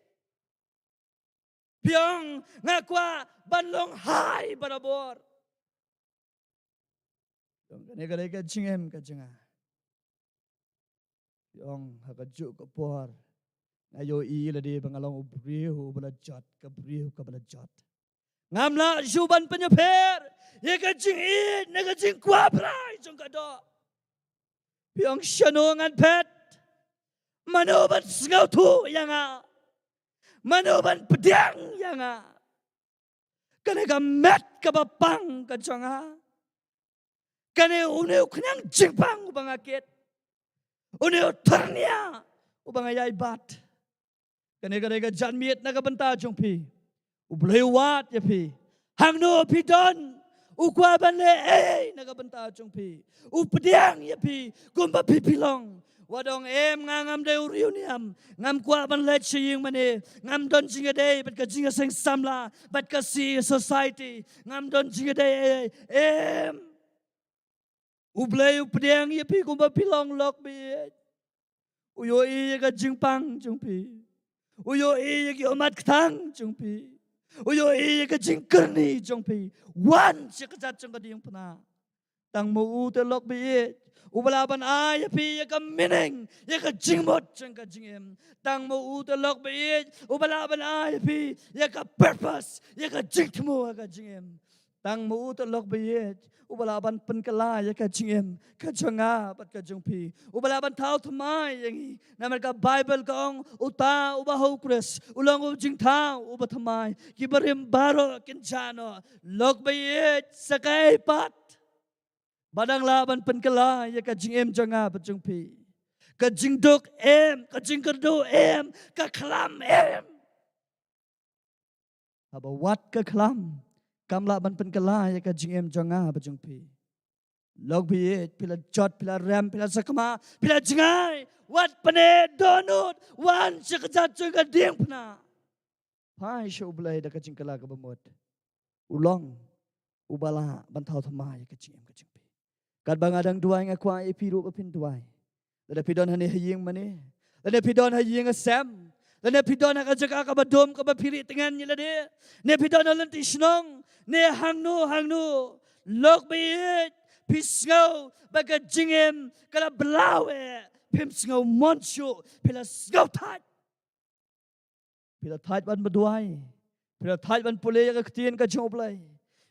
Phi ong nga kwah ban long high barabor. Phi ong kane ka dei ka jingim ka jong nga. Phi ong ha kajuh ka por nga ïohi lade ba nga long u briew uba la jot, ka briew kaba la jot. Ngam lah shuh ban pynïapher ïa ka jingïeit ne ka jingkwah brai jong ka doh. Phi ong shano ngan phet? Mano ban sngewthuh ïa nga? Mano ban pdiang ïa nga? Kane ka met kaba pang ka jong nga, kane une u khñiang jingpang uba nga kit, une u thyrnia uba nga ïai bat. Kane ka dei ka janmiet na ka bynta jong phi. U Blei u wad ïa phi. Hangno phi don, u kwah ban leh ei ei na ka bynta jong phi. U pdiang ïa phi kumba phi phi long. Wat ong em, nga ngam dei u riewniam, ngam kwah ban leit sha ïing mane, ngam don jingïadei bad ka jingïaseng samla bad ka civil society, ngam don jingïadei ei ei. Em. U Blei u pdiang ïa phi kumba phi long lok baieit. U ïohi ïa ka jingpang jong phi. U ïohi ïa ki ummat kthang jong phi. U ïohi ïa ka jingkyrni jong phi. Wan sha ka jait jong ka diengphna. Tang ma u te lok baieit uba lah ban ai ïa phi ïa ka meaning, ïa ka jingmut jong ka jingim. Tang ma u te lok baieit uba lah ban ai ïa phi ïa ka purpose, ïa ka jingthmu ha ka jingim. Tang ma u te lok baieit uba lah ban pynkylla ïa ka jingim ka jong nga bad ka jong phi. Uba lah ban thaw thymmai ïa ngi. Namar ka Baibl ka ong, uta uba ha u Khrist u long u jingthaw uba thymmai. Ki barim baroh kin jah noh. Lok baieit, sa kaei pat ba dang lah ban pynkylla ïa ka jingim jong nga bad jong phi? Ka jingduk em, ka jingkyrduh em, ka khlam em. Haba wat ka khlam kam lah ban pynkylla ïa ka jingim jong nga bad jong phi. Lok baieit, phi la jot, phi la rem, phi la sakma, phi la jngai. Wat pyneh dohnud, wan sha ka jait jong ka diengphna. Phai sha u Blei da ka jingkylla kaba mut. U long uba lah ban thaw thymmai ïa ka jingim ka jong phi. Katba nga dang duwai, nga kwah ïa phi ruh ba phin duwai. Lada phi don hangne ha ïing mane, lada phi don ha ïing ha sem, lada phi don ha ka jaka kaba dum kaba phi rieh tngen ïa lade, ne phi don ha lynti shnong, ne hangno hangno, lok baieit, phi sngew ba ka jingim ka la blah eh, phim sngew mon shuh, phi la sngew thait. Phi la thait ban duwai. Phi la thait ban pule ïa ka ktien ka jong u Blei.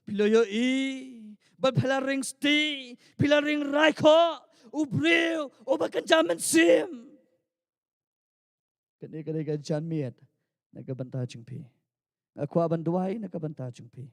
Phi la ïohi ba phi la ring sti, phi la ring raikhoh u briew uba kynja mynsiem. Kane ka dei ka janmiet na ka bynta jong phi. Nga kwah ban duwai na ka bynta jong phi.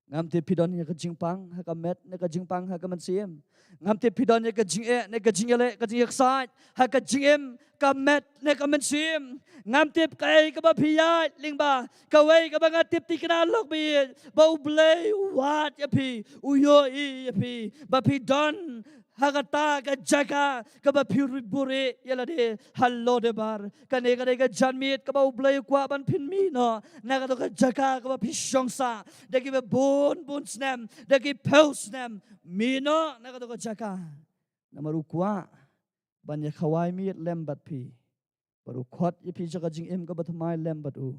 Ngam tip phi don ïa ka jingpang ha ka met ne ka jingpang ha ka mynsiem. Ngam tip phi don ïa ka jingeh ne ka jingïaleh, ka jingïaksaid ha ka jingim, ka met ne ka mynsiem. Ngam tip kaei kaba phi ïaid lyngba. Kawei kaba nga tip thikna lok baieit, ba u Blei u wad ïa phi, u ïohi ïa phi ba phi don ha kata ka jaka kaba phi buhrieh ïa lade ha Lo Debar. Kane ka dei ka janmiet kaba u Blei u kwah ban phin mih noh na kato ka jaka kaba phi shong sah da kiba bun bun snem, da ki phew snem. Mih noh na kato ka jaka. Namar u kwah ban ïa khawai miet lem bad phi. Bad u khot ïa phi sha ka jingim kaba thymmai lem bad u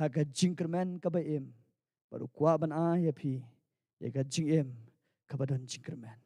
ha ka jingkyrmen kaba im. Bad u kwah ban ai ïa phi ïa ka jingim kaba don jingkyrmen.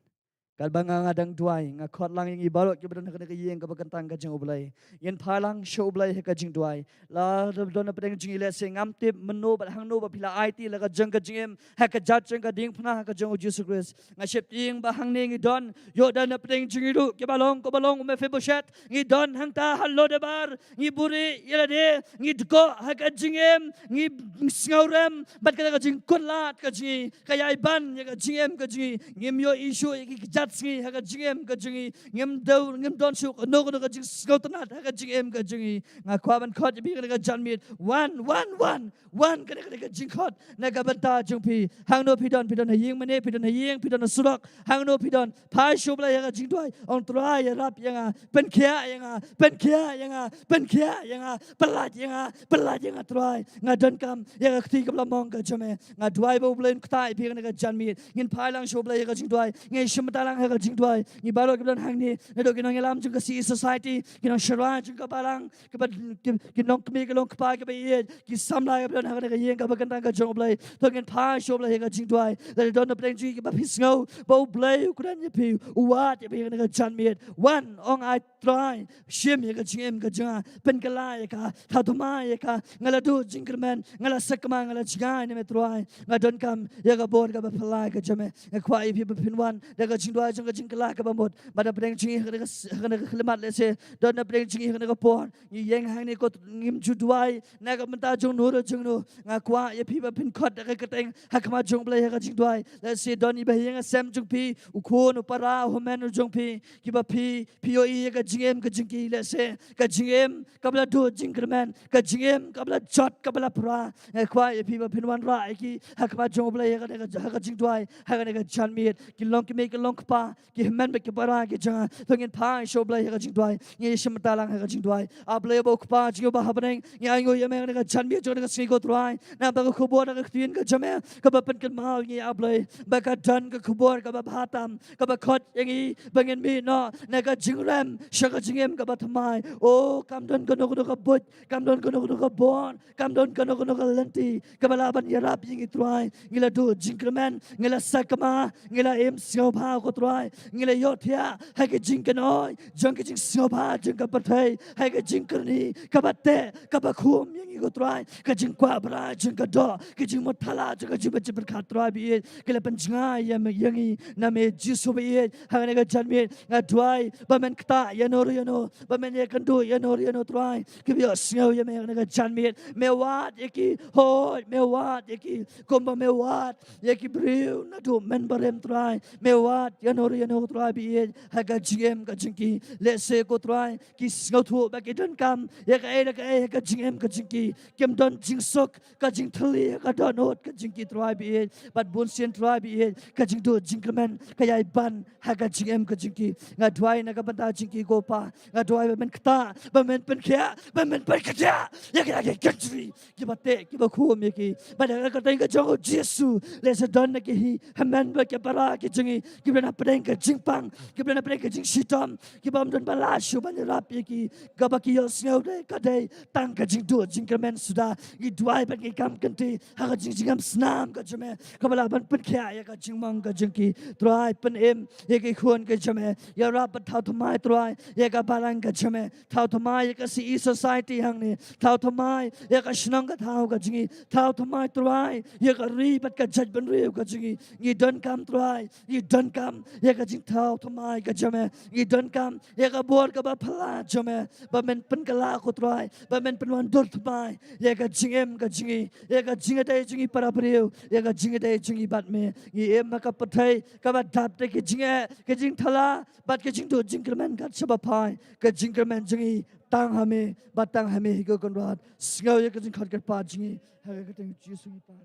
Katba nga, nga dang duwai, nga khot lang ïa ngi baroh kiba don ha kane ka ïing kaba kyntang ka jong u Blei. Ngin phai lang sha u Blei ha ka jingduwai. Lada don na pdeng jong ngi, lehse ngam tip mynno bad hangno ba phi la aiti la ka jong ka jingim ha ka jait jong ka diengphna ha ka jong u Jisu Khrist. Nga sheptieng ba hangne ngi don, ïoh da na pdeng jong ngi ruh kiba long, kiba long u Mephibosheth. Ngi don hangta ha Lo Debar, ngi buhrieh ïa lade, ngi dkoh ha ka jingim, ngi sngewrem bad kata ka jingkutlad ka jong ngi ka ïai ban ïa ka jingim ka jong ngi. Ngim ïohi shuh ïa ki kjat sngi ha ka jingim ka jong ngi. Ngim don, ngim don shuh kano kano ka jingsngewtynnat ha ka jingim ka jong ngi. Nga kwah ban khot ïa phi kane ka janmiet. Wan, wan, wan. Wan kane, kane ka jingkhot na ka bynta jong phi. Hangno phi don, phi don ha ïing mane, phi don ha ïing, phi don ha surok, hangno phi don, phai sha u Blei ha ka jingduwai. Ong, Trai, ïarap ïa nga, pynkhiah ïa nga, pynkhiah ïa nga, pynkhiah ïa nga, pyllait ïa nga, pyllait ïa nga Trai. Nga donkam ïa ka kti kaba la mong ka jong me. Nga duwai ba u Blei un ktah ïa phi kane ka janmiet. Ngin phai lang sha u Blei ha ka jingduwai. Ngin shim bynta lang ha ka jingduwai. Ngi baroh kiba don hangne, naduh ki nongïalam jong ka C E Society, ki nongshakri jong ka balang, kiba, ki, ki nongkmie, ki nongkpa, kiba ïeit, ki samla kiba don ha kane ka ïing kaba kyntang ka jong u Blei. To ngin phai sha u Blei ha ka jingduwai. Lada don na pdeng jong ngi kiba phi sngew ba u Blei u kren ïa phi, u wad ïa phi ha kane ka janmiet. Wan, ong, Ai Trai, shim ïa ka jingim ka jong nga, pynkylla ïa ka, thaw thymmai ïa ka. Nga la duh jingkyrmen, nga la sakma, nga la jngai na me Trai. Nga donkam ïa ka bor kaba phylla ka jong me. Nga kwah ïa phi ba phin wan da ka jingduwai jong ka jingkylla kaba mut. Bad na pdeng jong ngi ha kane ka, ha kane ka khyllipmat, lehse don na pdeng jong ngi ha kane ka por, ngi ïeng hangne, ko ngim ju duwai na ka bynta jong no ruh jong no. Nga kwah ïa phi ba phin khot da ka kyrteng ha khmat jong u Blei ha ka jingduwai. Lehse don iba ha ïing ha sem jong phi, u khun, u para, u hynmen jong phi, kiba phi, phi ïohi ïa ka jingim ka jong ki, lehse ka jingim kaba la duh jingkyrmen, ka jingim kaba la jot, kaba la pra. Nga kwah ïa phi ba phin wanrah ïa ki ha khmat jong u Blei ha kane ka, ha ka jingduwai ha kane ka janmiet. Ki longkmie, ki longkpa kpa, ki hynmen bad ki para ki jong nga. To ngin phai sha U Blei ha ka jingduwai. Ngin ïashim bynta lang ha ka jingduwai. A Blei bad U Kpa jong ngi uba ha bneng, ngi ainguh ïa me ha kane ka janmiet jong kane ka sngi ko Trai. Namar ka khubor na ka ktien ka jong me kaba pynkynmaw ïa ngi, A Blei, ba ka don ka khubor kaba bha tam, kaba khot ïa ngi ba ngin mih noh na ka jingrem sha ka jingim kaba thymmai. O, kam don kano kano ka buit, kam don kano kano ka bor, kam don kano kano ka lynti kaba lah ban ïarap ïa ngi Trai. Ngi la duh jingkyrmen, ngi la sakma, ngi la im sngewbha ko Trai. Ngi la ïohthiah ha ka jingkynoi jong ka jingsngewbha jong ka pyrthei, ha ka jingkyrni kaba teh kaba khum ïa ngi ko Trai. Ka jingkwah brai jong ka doh, ka jingmut thala jong ka jingpyrkhat Trai ba ïeit, ki la pynjngai ïa me, ïa ngi na me Jisu ba ïeit. Ha kane ka janmiet nga duwai ba men ktah ïa no ruh ïa no, ba men ïakynduh ïa no ruh ïa no Trai, kiba ïohsngew ïa me ha kane ka janmiet. Me wad ïa ki, hooid, me wad ïa ki kumba me wad ïa ki briew naduh mynbarim Trai. Me wad ïa no ruh ïa no Trai ba ïeit ha ka jingim ka jong ki. Lehse ko Trai ki sngewthuh ba ki donkam ïa kaei na kaei ha ka jingim ka jong ki. Kim don jingsuk, ka jingthylli ha ka dohnud ka jong ki Trai ba ïeit. Bad bunsien Trai ba ïeit, ka jingduh jingkyrmen ka ïai ban ha ka jingim ka jong ki. Nga duwai na ka bynta jong ki ko Pa, nga duwai ba men ktah, ba men pynkhiah, ba men pynkhiah ïa kita ki kynjri kiba teh kiba khum ïa ki. Bad ha ka kyrteng ka jong U Jisu, lehse don na ki hi hynmen bad ki para ki jong ngi kiba don hapdeng ka jingpang, kiba don hapdeng ka jingshitom, kiba ym don ba lah shuh ban ïarap ïa ki, kaba ki ïohsngew dei ka dei tang ka jingduh jingkyrmen suda. Ngi duwai bad ngi kam kynti ha ka jingjngem snam ka jong me kaba lah ban pynkhiah ïa ka jingmong ka jong ki. Trai, pynim ïa ki khun ka jong me. Ïarap bad thaw thymmai Trai ïa ka balang ka jong me. Thaw thymmai ïa ka C E Society hangne. Thaw thymmai ïa ka shnong ka thaw ka jong ngi. Thaw thymmai Trai ïa ka ri bad ka jaitbynriew ka jong ngi. Ngi donkam Trai, ngi donkam ïa ka jingthaw thymmai ka jong me. Ngi donkam ïa ka bor kaba phylla jong me, ba men pynkylla ko Trai, ba men pynwandur thymmai ïa ka jingim ka jong ngi, ïa ka jingïadei jong ngi para briew, ïa ka jingïadei jong ngi bad me. Ngi im ha ka pyrthei kaba dap da ki jingeh, ki jingthala bad ki jingduh jingkyrmen kat shaba phai. Ka jingkyrmen jong ngi tang ha me, bad tang ha me hi ko Kynrad. Sngew ïa ka jingkhot kyrpad jong ngi ha ka kyrteng Jisu ngi pan.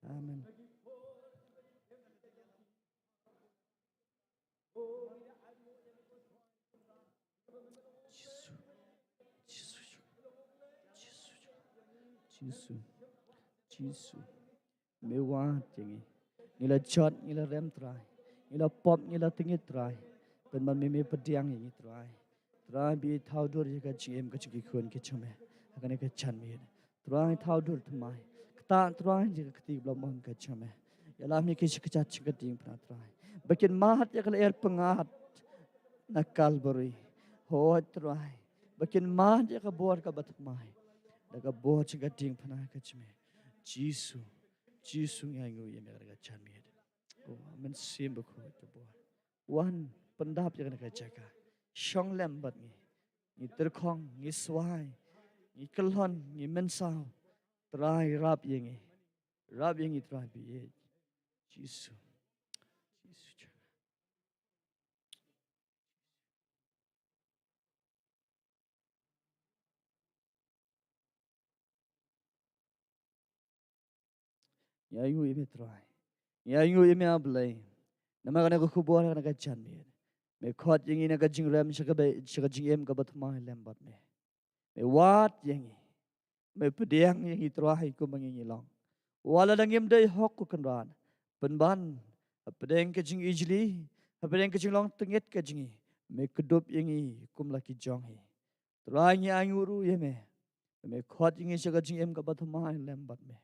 Amen. Jisu. Jisu. Jisu. Jisu. Jisu. Me wad ïa ngi. Ngi la jot, ngi la rem Trai. Ngi la pop, ngi la tyngeh Trai. Pynban me, me pdiang ïa ngi Trai. Trai ba ïeit, thaw dur ïa ka jingim ka jong ki khun ki jong me ha kane ka janmiet. Trai thaw dur thymmai. Ktah Trai ïa ka kti ba la mon ka jong me. Ïalam ïa ki sha ka jingkyrkhu Trai. Ba kin mad ïa ka lyer pyngngad na Kalbari. Hooid Trai. Ba kin mad ïa ka bor kaba thymmai da ka bor jong ka diengphna ka jong me. Jisu. Jisu ngi ainguh ïa me ha kane ka janmiet. O, Mynsiem Bakhuid ka bor. Wan pyndap ïa kane ka jaka. Shong lem bad ngi. Ngi tyrkhong, ngi swai, ngi kyllon, ngi mynsaw. Trai, ïarap ïa ngi. Ïarap ïa ngi Trai ba ïeit. Jisu. Jisu. Ngi ainguh ïa me Trai. Ngi ainguh ïa me A Blei. Namar kane ka khubor ha kane ka janmiet. Me khot ïa ngi na ka jingrem sha kaba, sha ka jingim kaba thymmai lem bad me. Me wad ïa ngi. Me pdiang ïa ngi Trai kumba ngi ngi long. Wat lada ngim dei hok ko Kynrad. Pynban hapdeng ka jingijli, hapdeng ka jinglong tyngeh ka jong ngi. Me kdup ïa ngi kum la ki jong hi. Trai ngi ainguh ruh ïa me. Me khot ïa ngi sha ka jingim kaba thymmai lem bad me.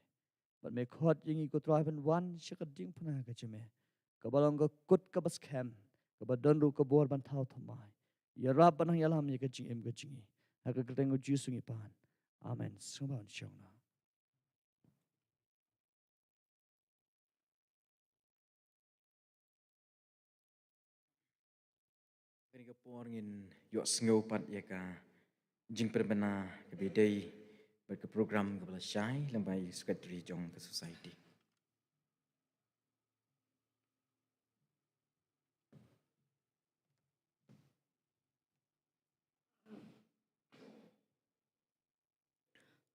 Bad me khot ïa ngi ko Trai ban wan sha ka diengphna ka jong me. Kaba long ka kut kaba skhem. Kaba don ruh ka bor ban thaw thymmai. Ïarap ban nang ïalam ïa ka jingim ka jong ngi. Ha ka kyrteng U Jisu ngi pan. Amen. Sngewbha ban shong noh. Kane ka por ngin ïohsngew pat ïa ka jingpynbna kaba ïadei bad ka program kaba la shai lyngba i secretary jong ka society.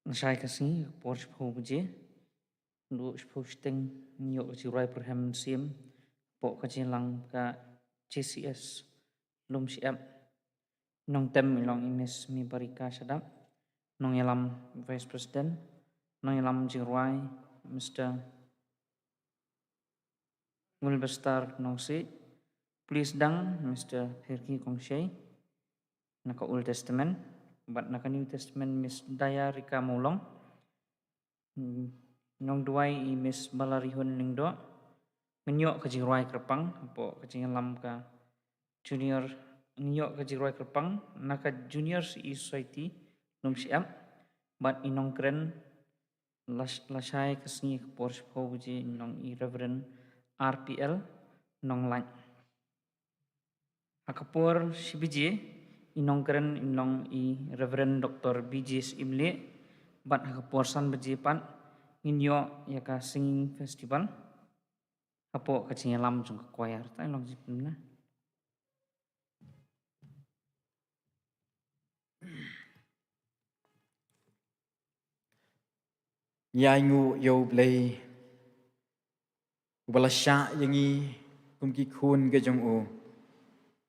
Nashai ka sngi, ka por shiphew baje, naduh shiphew shiteng, ngin ïoh ka jingrwai pyrkhat mynsiem, hapoh ka jingïalang ka J C S Lumshyiap. Nongtem i long i Miss Mibarika Shadap. Nongïalam Vice President. Nongïalam jingrwai Mister Wilbestar Nongsi. Pli sdang Mister Pherki Kongshei na ka Old Testament. Bad na ka New Testament Miss Daya Rika Mawlong. Hmm, nongduwai i Miss Balarihun Lyngdoh. Ngin ïoh ka jingrwai kyrpang hapoh ka jingïalam ka junior, ngin ïoh ka jingrwai kyrpang na ka Junior C E Society Lumshyiap. Bad i nongkren lash-, lashai ka sngi ka por shiphew baje i long i Reverend R P L Nonglait. Ha ka por shi baje i nongkren i long i Reverend Doctor B J Syiemlieh. Bad ha ka por san baje pat ngin ïoh ïa ka singing festival hapoh ka jingïalam jong ka choir. Tai long jingpynna. Ngi ainguh ïa U Blei uba la shah ïa ngi kum ki khun ka jong u,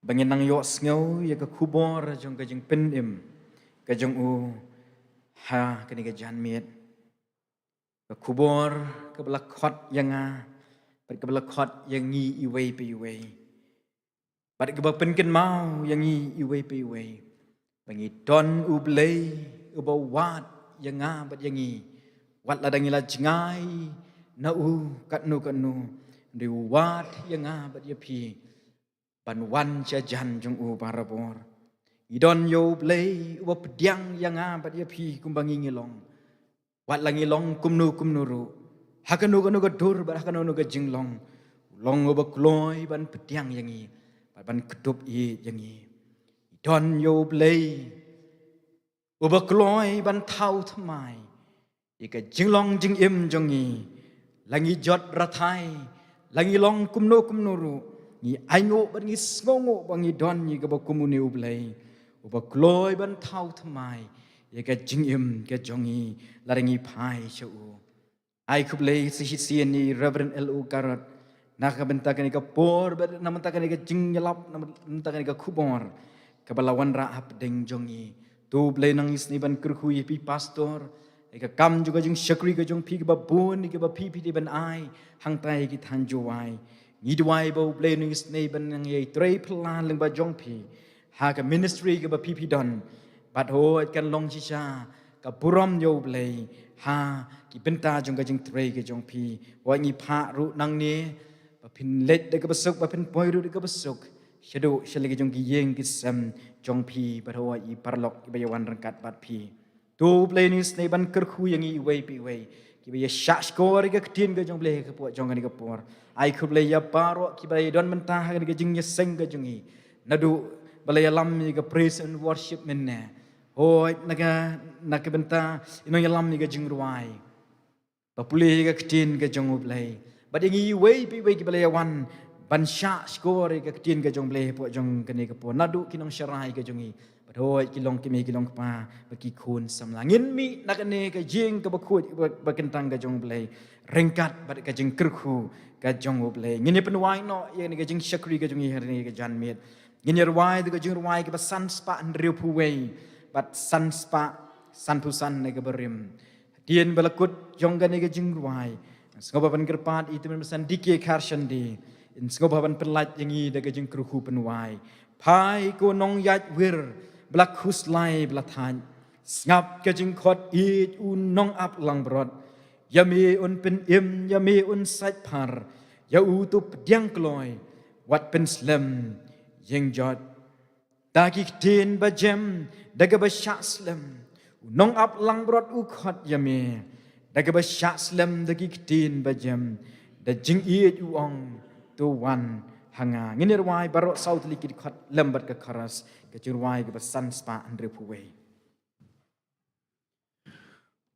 ba ngin nang ïohsngew ïa ka khubor jong ka jingpynim ka jong u ha kane ka janmiet. Ka khubor kaba la khot ïa nga bad kaba la khot ïa ngi iwei pa iwei, bad kaba pynkynmaw ïa ngi iwei pa iwei ba ngi don U Blei uba wad ïa nga bad ïa ngi. Wat lada ngi la jngai na u katno katno, hynrei u wad ïa nga bad ïa phi ban wan sha jan jong u barabor. Ngi don ïa U Blei uba pdiang ïa nga bad ïa phi kumba ngi ngi long. Wat la ngi long kumno kumno ruh, ha kano kano ka dur bad ha kano kano ka jinglong, u long uba kloi ban pdiang ïa ngi bad ban kdup ïa ngi. Ngi don ïa U Blei uba kloi ban thaw thymmai ïa ka jinglong jingim jong ngi. La ngi jot rathai, la ngi long kumno kumno ruh, ngi ainguh bad ngi sngewnguh ba ngi don ïa kaba kum une U Blei uba kloi ban thaw thymmai ïa ka jingim ka jong ngi lada ngi phai sha u. Ai khublei sa shisien ïa i Reverend L O Karot na ka bynta kane ka por bad na ka bynta kane ka jingïalap, na ka bynta kane ka khubor kaba la wanrah hapdeng jong ngi. To Blei nang isynei ban kyrkhu ïa phi pastor, ïa ka kam jong ka jingshakri ka jong phi kaba bun ïa kaba phi phi dei ban ai hangtai ïa ki thaiñ Jowai. Ngi duwai ba U Blei nang isynei ban nang ïai trei phylla lyngba jong phi ha ka ministry kaba phi phi don. Bad hooid kan long shisha ka burom ïa U Blei ha ki bynta jong ka jingtrei ka jong phi. Hooid ngi phah ruh nangne ba phin leit da kaba suk, ba phin poi ruh da kaba suk shaduh sha la ki jong ki ïing ki sem jong phi. Bad hooid i paralok iba ïa wan ryngkat bad phi. To U Blei nang isynei ban kyrkhu ïa ngi iwei pa iwei kiba ïa shah shkor ïa ka ktien ka jong U Blei ha ka por jong kane ka por. Ai khublei ïa baroh kiba ïa don mynta ha kane ka jingïaseng ka jong ngi, naduh ba la ïalam ïa ka praise and worship mynne, hooid na ka, na ka bynta i nongïalam ïa ka jingrwai ba pule ïa ka ktien ka jong U Blei. Bad ïa ngi iwei pa iwei kiba la ïa wan ban shah shkor ïa ka ktien ka jong U Blei hapoh jong kane ka por, naduh ki nongsharai ka jong ngi bad hooid ki long kmie ki long kpa bad ki khun samla. Ngin mih na kane ka ïing kaba khuid ba, ba kyntang ka jong U Blei ryngkat bad ka jingkyrkhu ka jong U Blei. Ngin ïa pynwai noh ïa kane ka jingshakri ka jong ngi ha kane ka janmiet. Ngin ïa rwai da ka jingrwai kaba san spah hynriewphew wei bad san spah sanphew san na kaba rim. Hadien ba la kut jong kane ka jingrwai, sngewbha ban kyrpad ïa i tymmen basan D K Kharshandi, in sngewbha ban pynlait ïa ngi da ka jingkyrkhu pynwai. Phai ko nongïaid wir ba la khuslai ba la thait, sngap ka jingkhot ïeit u nongap langbrot. Ïa me un pynim, ïa me un sait phar, ïa u to pdiang kloi, wat pynslem ïing jot. Da ki ktien ba jem, da kaba shah slem, u nongap langbrot u khot ïa me. Da kaba shah slem da ki ktien ba jem, da jingïeit u ong, to wan ha nga. Ngin ïa rwai baroh saw tylli ki dkhot lem bad ka chorus, ka jingrwai kaba san spah hynriewphew wei.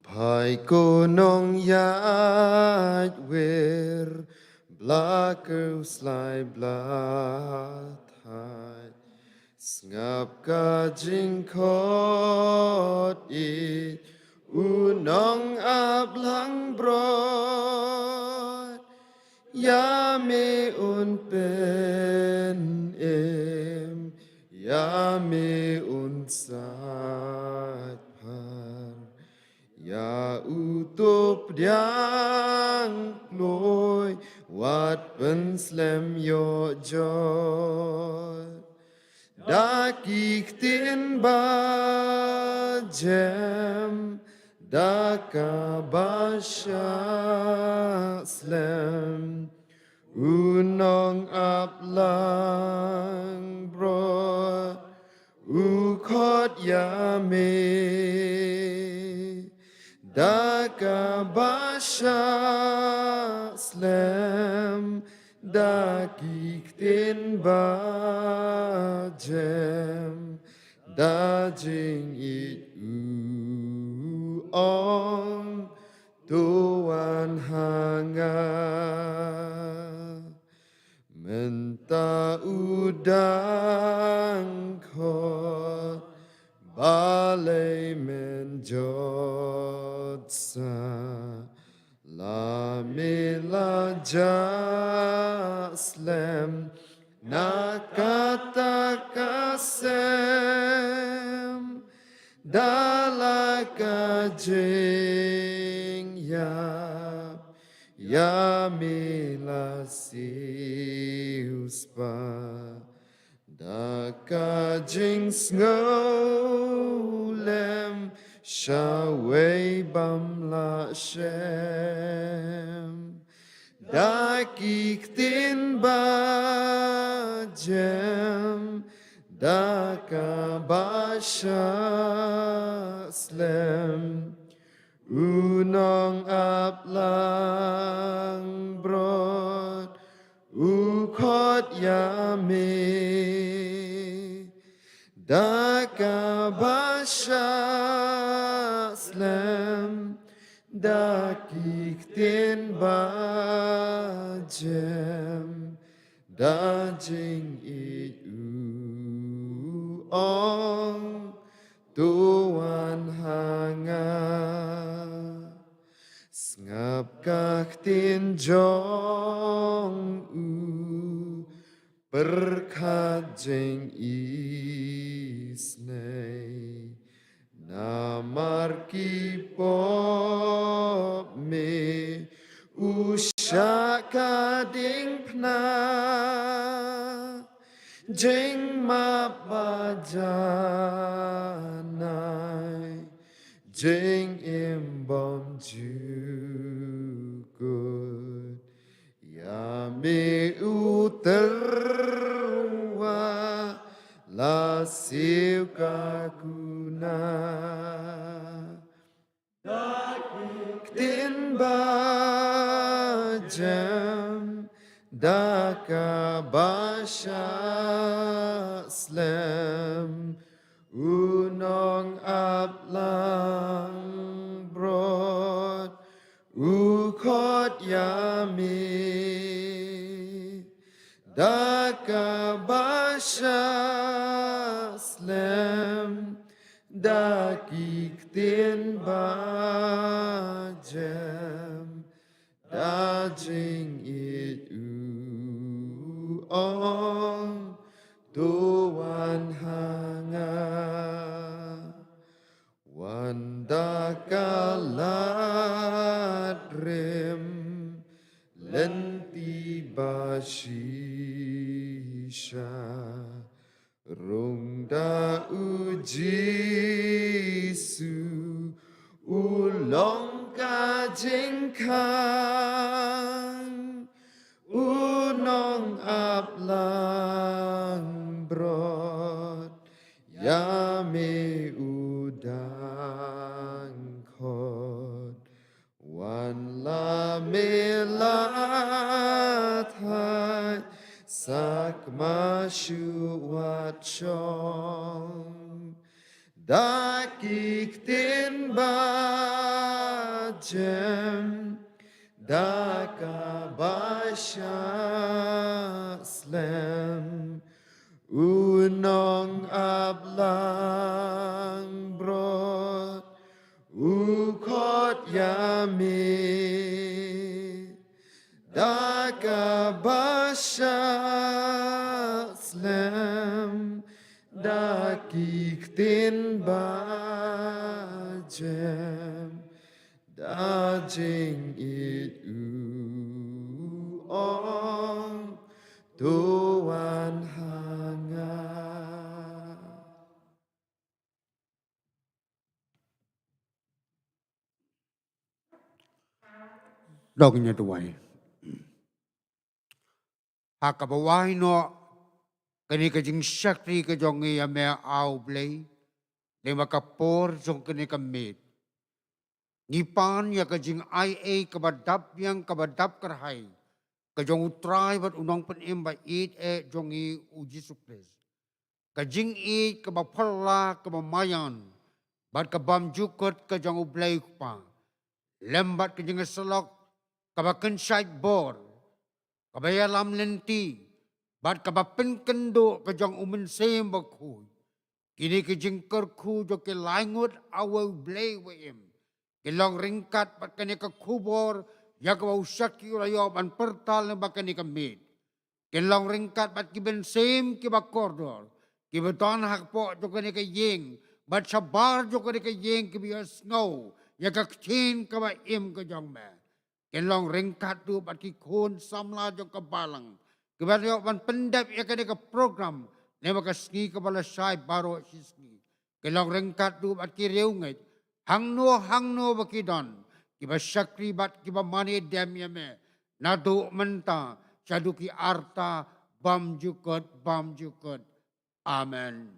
Phai ko nongïaid wir, ba la khuslai ba la thait, sngap ka jingkhot ïeit u nongap langbrot. Ïa me un pyn me un sait phar ïa uto pdiang kloi wat pynslem ïoh jot. Da ki ktien ba jem, da kaba shah slem, u nongap langbrot u khot ïa me. Da kaba shah slem, da ki ktien ba jem, da jingïeit u ong, to wan ha nga. Mynta u dang khot, balei men jot sa? La me la jah slem na kata ka sem, da la ka jingïap ïa me la siewspah. Da ka jingsngewlem shawei bym lah shem. Da ki ktien ba jem, da kaba shah slem, u nongap langbrot u khot ïa me. Da kaba shah slem, da ki ktien ba jem, da jingïeit u ong, to wan ha nga. Sngap ka ktien jong u, pyrkhat jingisynei. Namar ki pop me u shah ka diengphna. Jingmap ba janai, jingim bymjukut. Ïa me u tyrwa la siew ka kuna. Da ki ktien ba jem, da kaba shah slem, u nongap langbrot u khot ïa me. Da kaba shah slem, da ki ktien ba jem, da jingïeit u ong, to wan ha nga. Wan da ka lad rim lynti ba shisha. Rung da u Jisu u long ka jingkhang. U nongap langbrot ïa me u dang khot. Wan la me la thait, sakma shuh wat shong. Da ki ktien ba jem, da kaba shah slem, u nongap langbrot u khot ïa me. Da kaba shah slem, da Jem da jingïeit u ong, to wan ha nga. Dok ïa duwai. Ha kaba wai noh kane ka jingshakri ka jong ngi ïa me, A U Blei, lyngba ka por jong kane ka miet. Ngi pan ïa ka jingai ei kaba dap biang, kaba dap kyrhai, ka jong U Trai bad U Nongpynim ba ïeit eh jong ngi, U Jisu Khrist. Ka jingïeit kaba phylla, kaba maïan bad ka bymjukut ka jong U Blei Kpa, lem bad ka jingïasyllok kaba kynshait bor, kaba ïalam lynti bad kaba pynkynduh ka jong U Mynsiem Bakhuid. Kine ki jingkyrkhu jong ki lai ngut, A Blei ba im, ki long ryngkat bad kane ka khubor ïa kaba u shakri u la ïoh ban pyrta lyngba kane ka miet. Kin long ryngkat bad ki mynsiem kiba kordor, kiba don hapoh jong kane ka ïing bad shabar jong kane ka ïing, kiba ïohsngew ïa ka ktien kaba im ka jong me. Kin long ryngkat ruh bad ki khun samla jong ka balang, kiba ïoh ban pyndep ïa kane ka program lyngba ka sngi kaba la shai baroh shi sngi. Kin long ryngkat ruh bad ki riewngeit hangno hangno ba ki don, kiba shakri bad kiba mane dem ïa me, naduh mynta shaduh ki arta bymjukut bymjukut. Amen.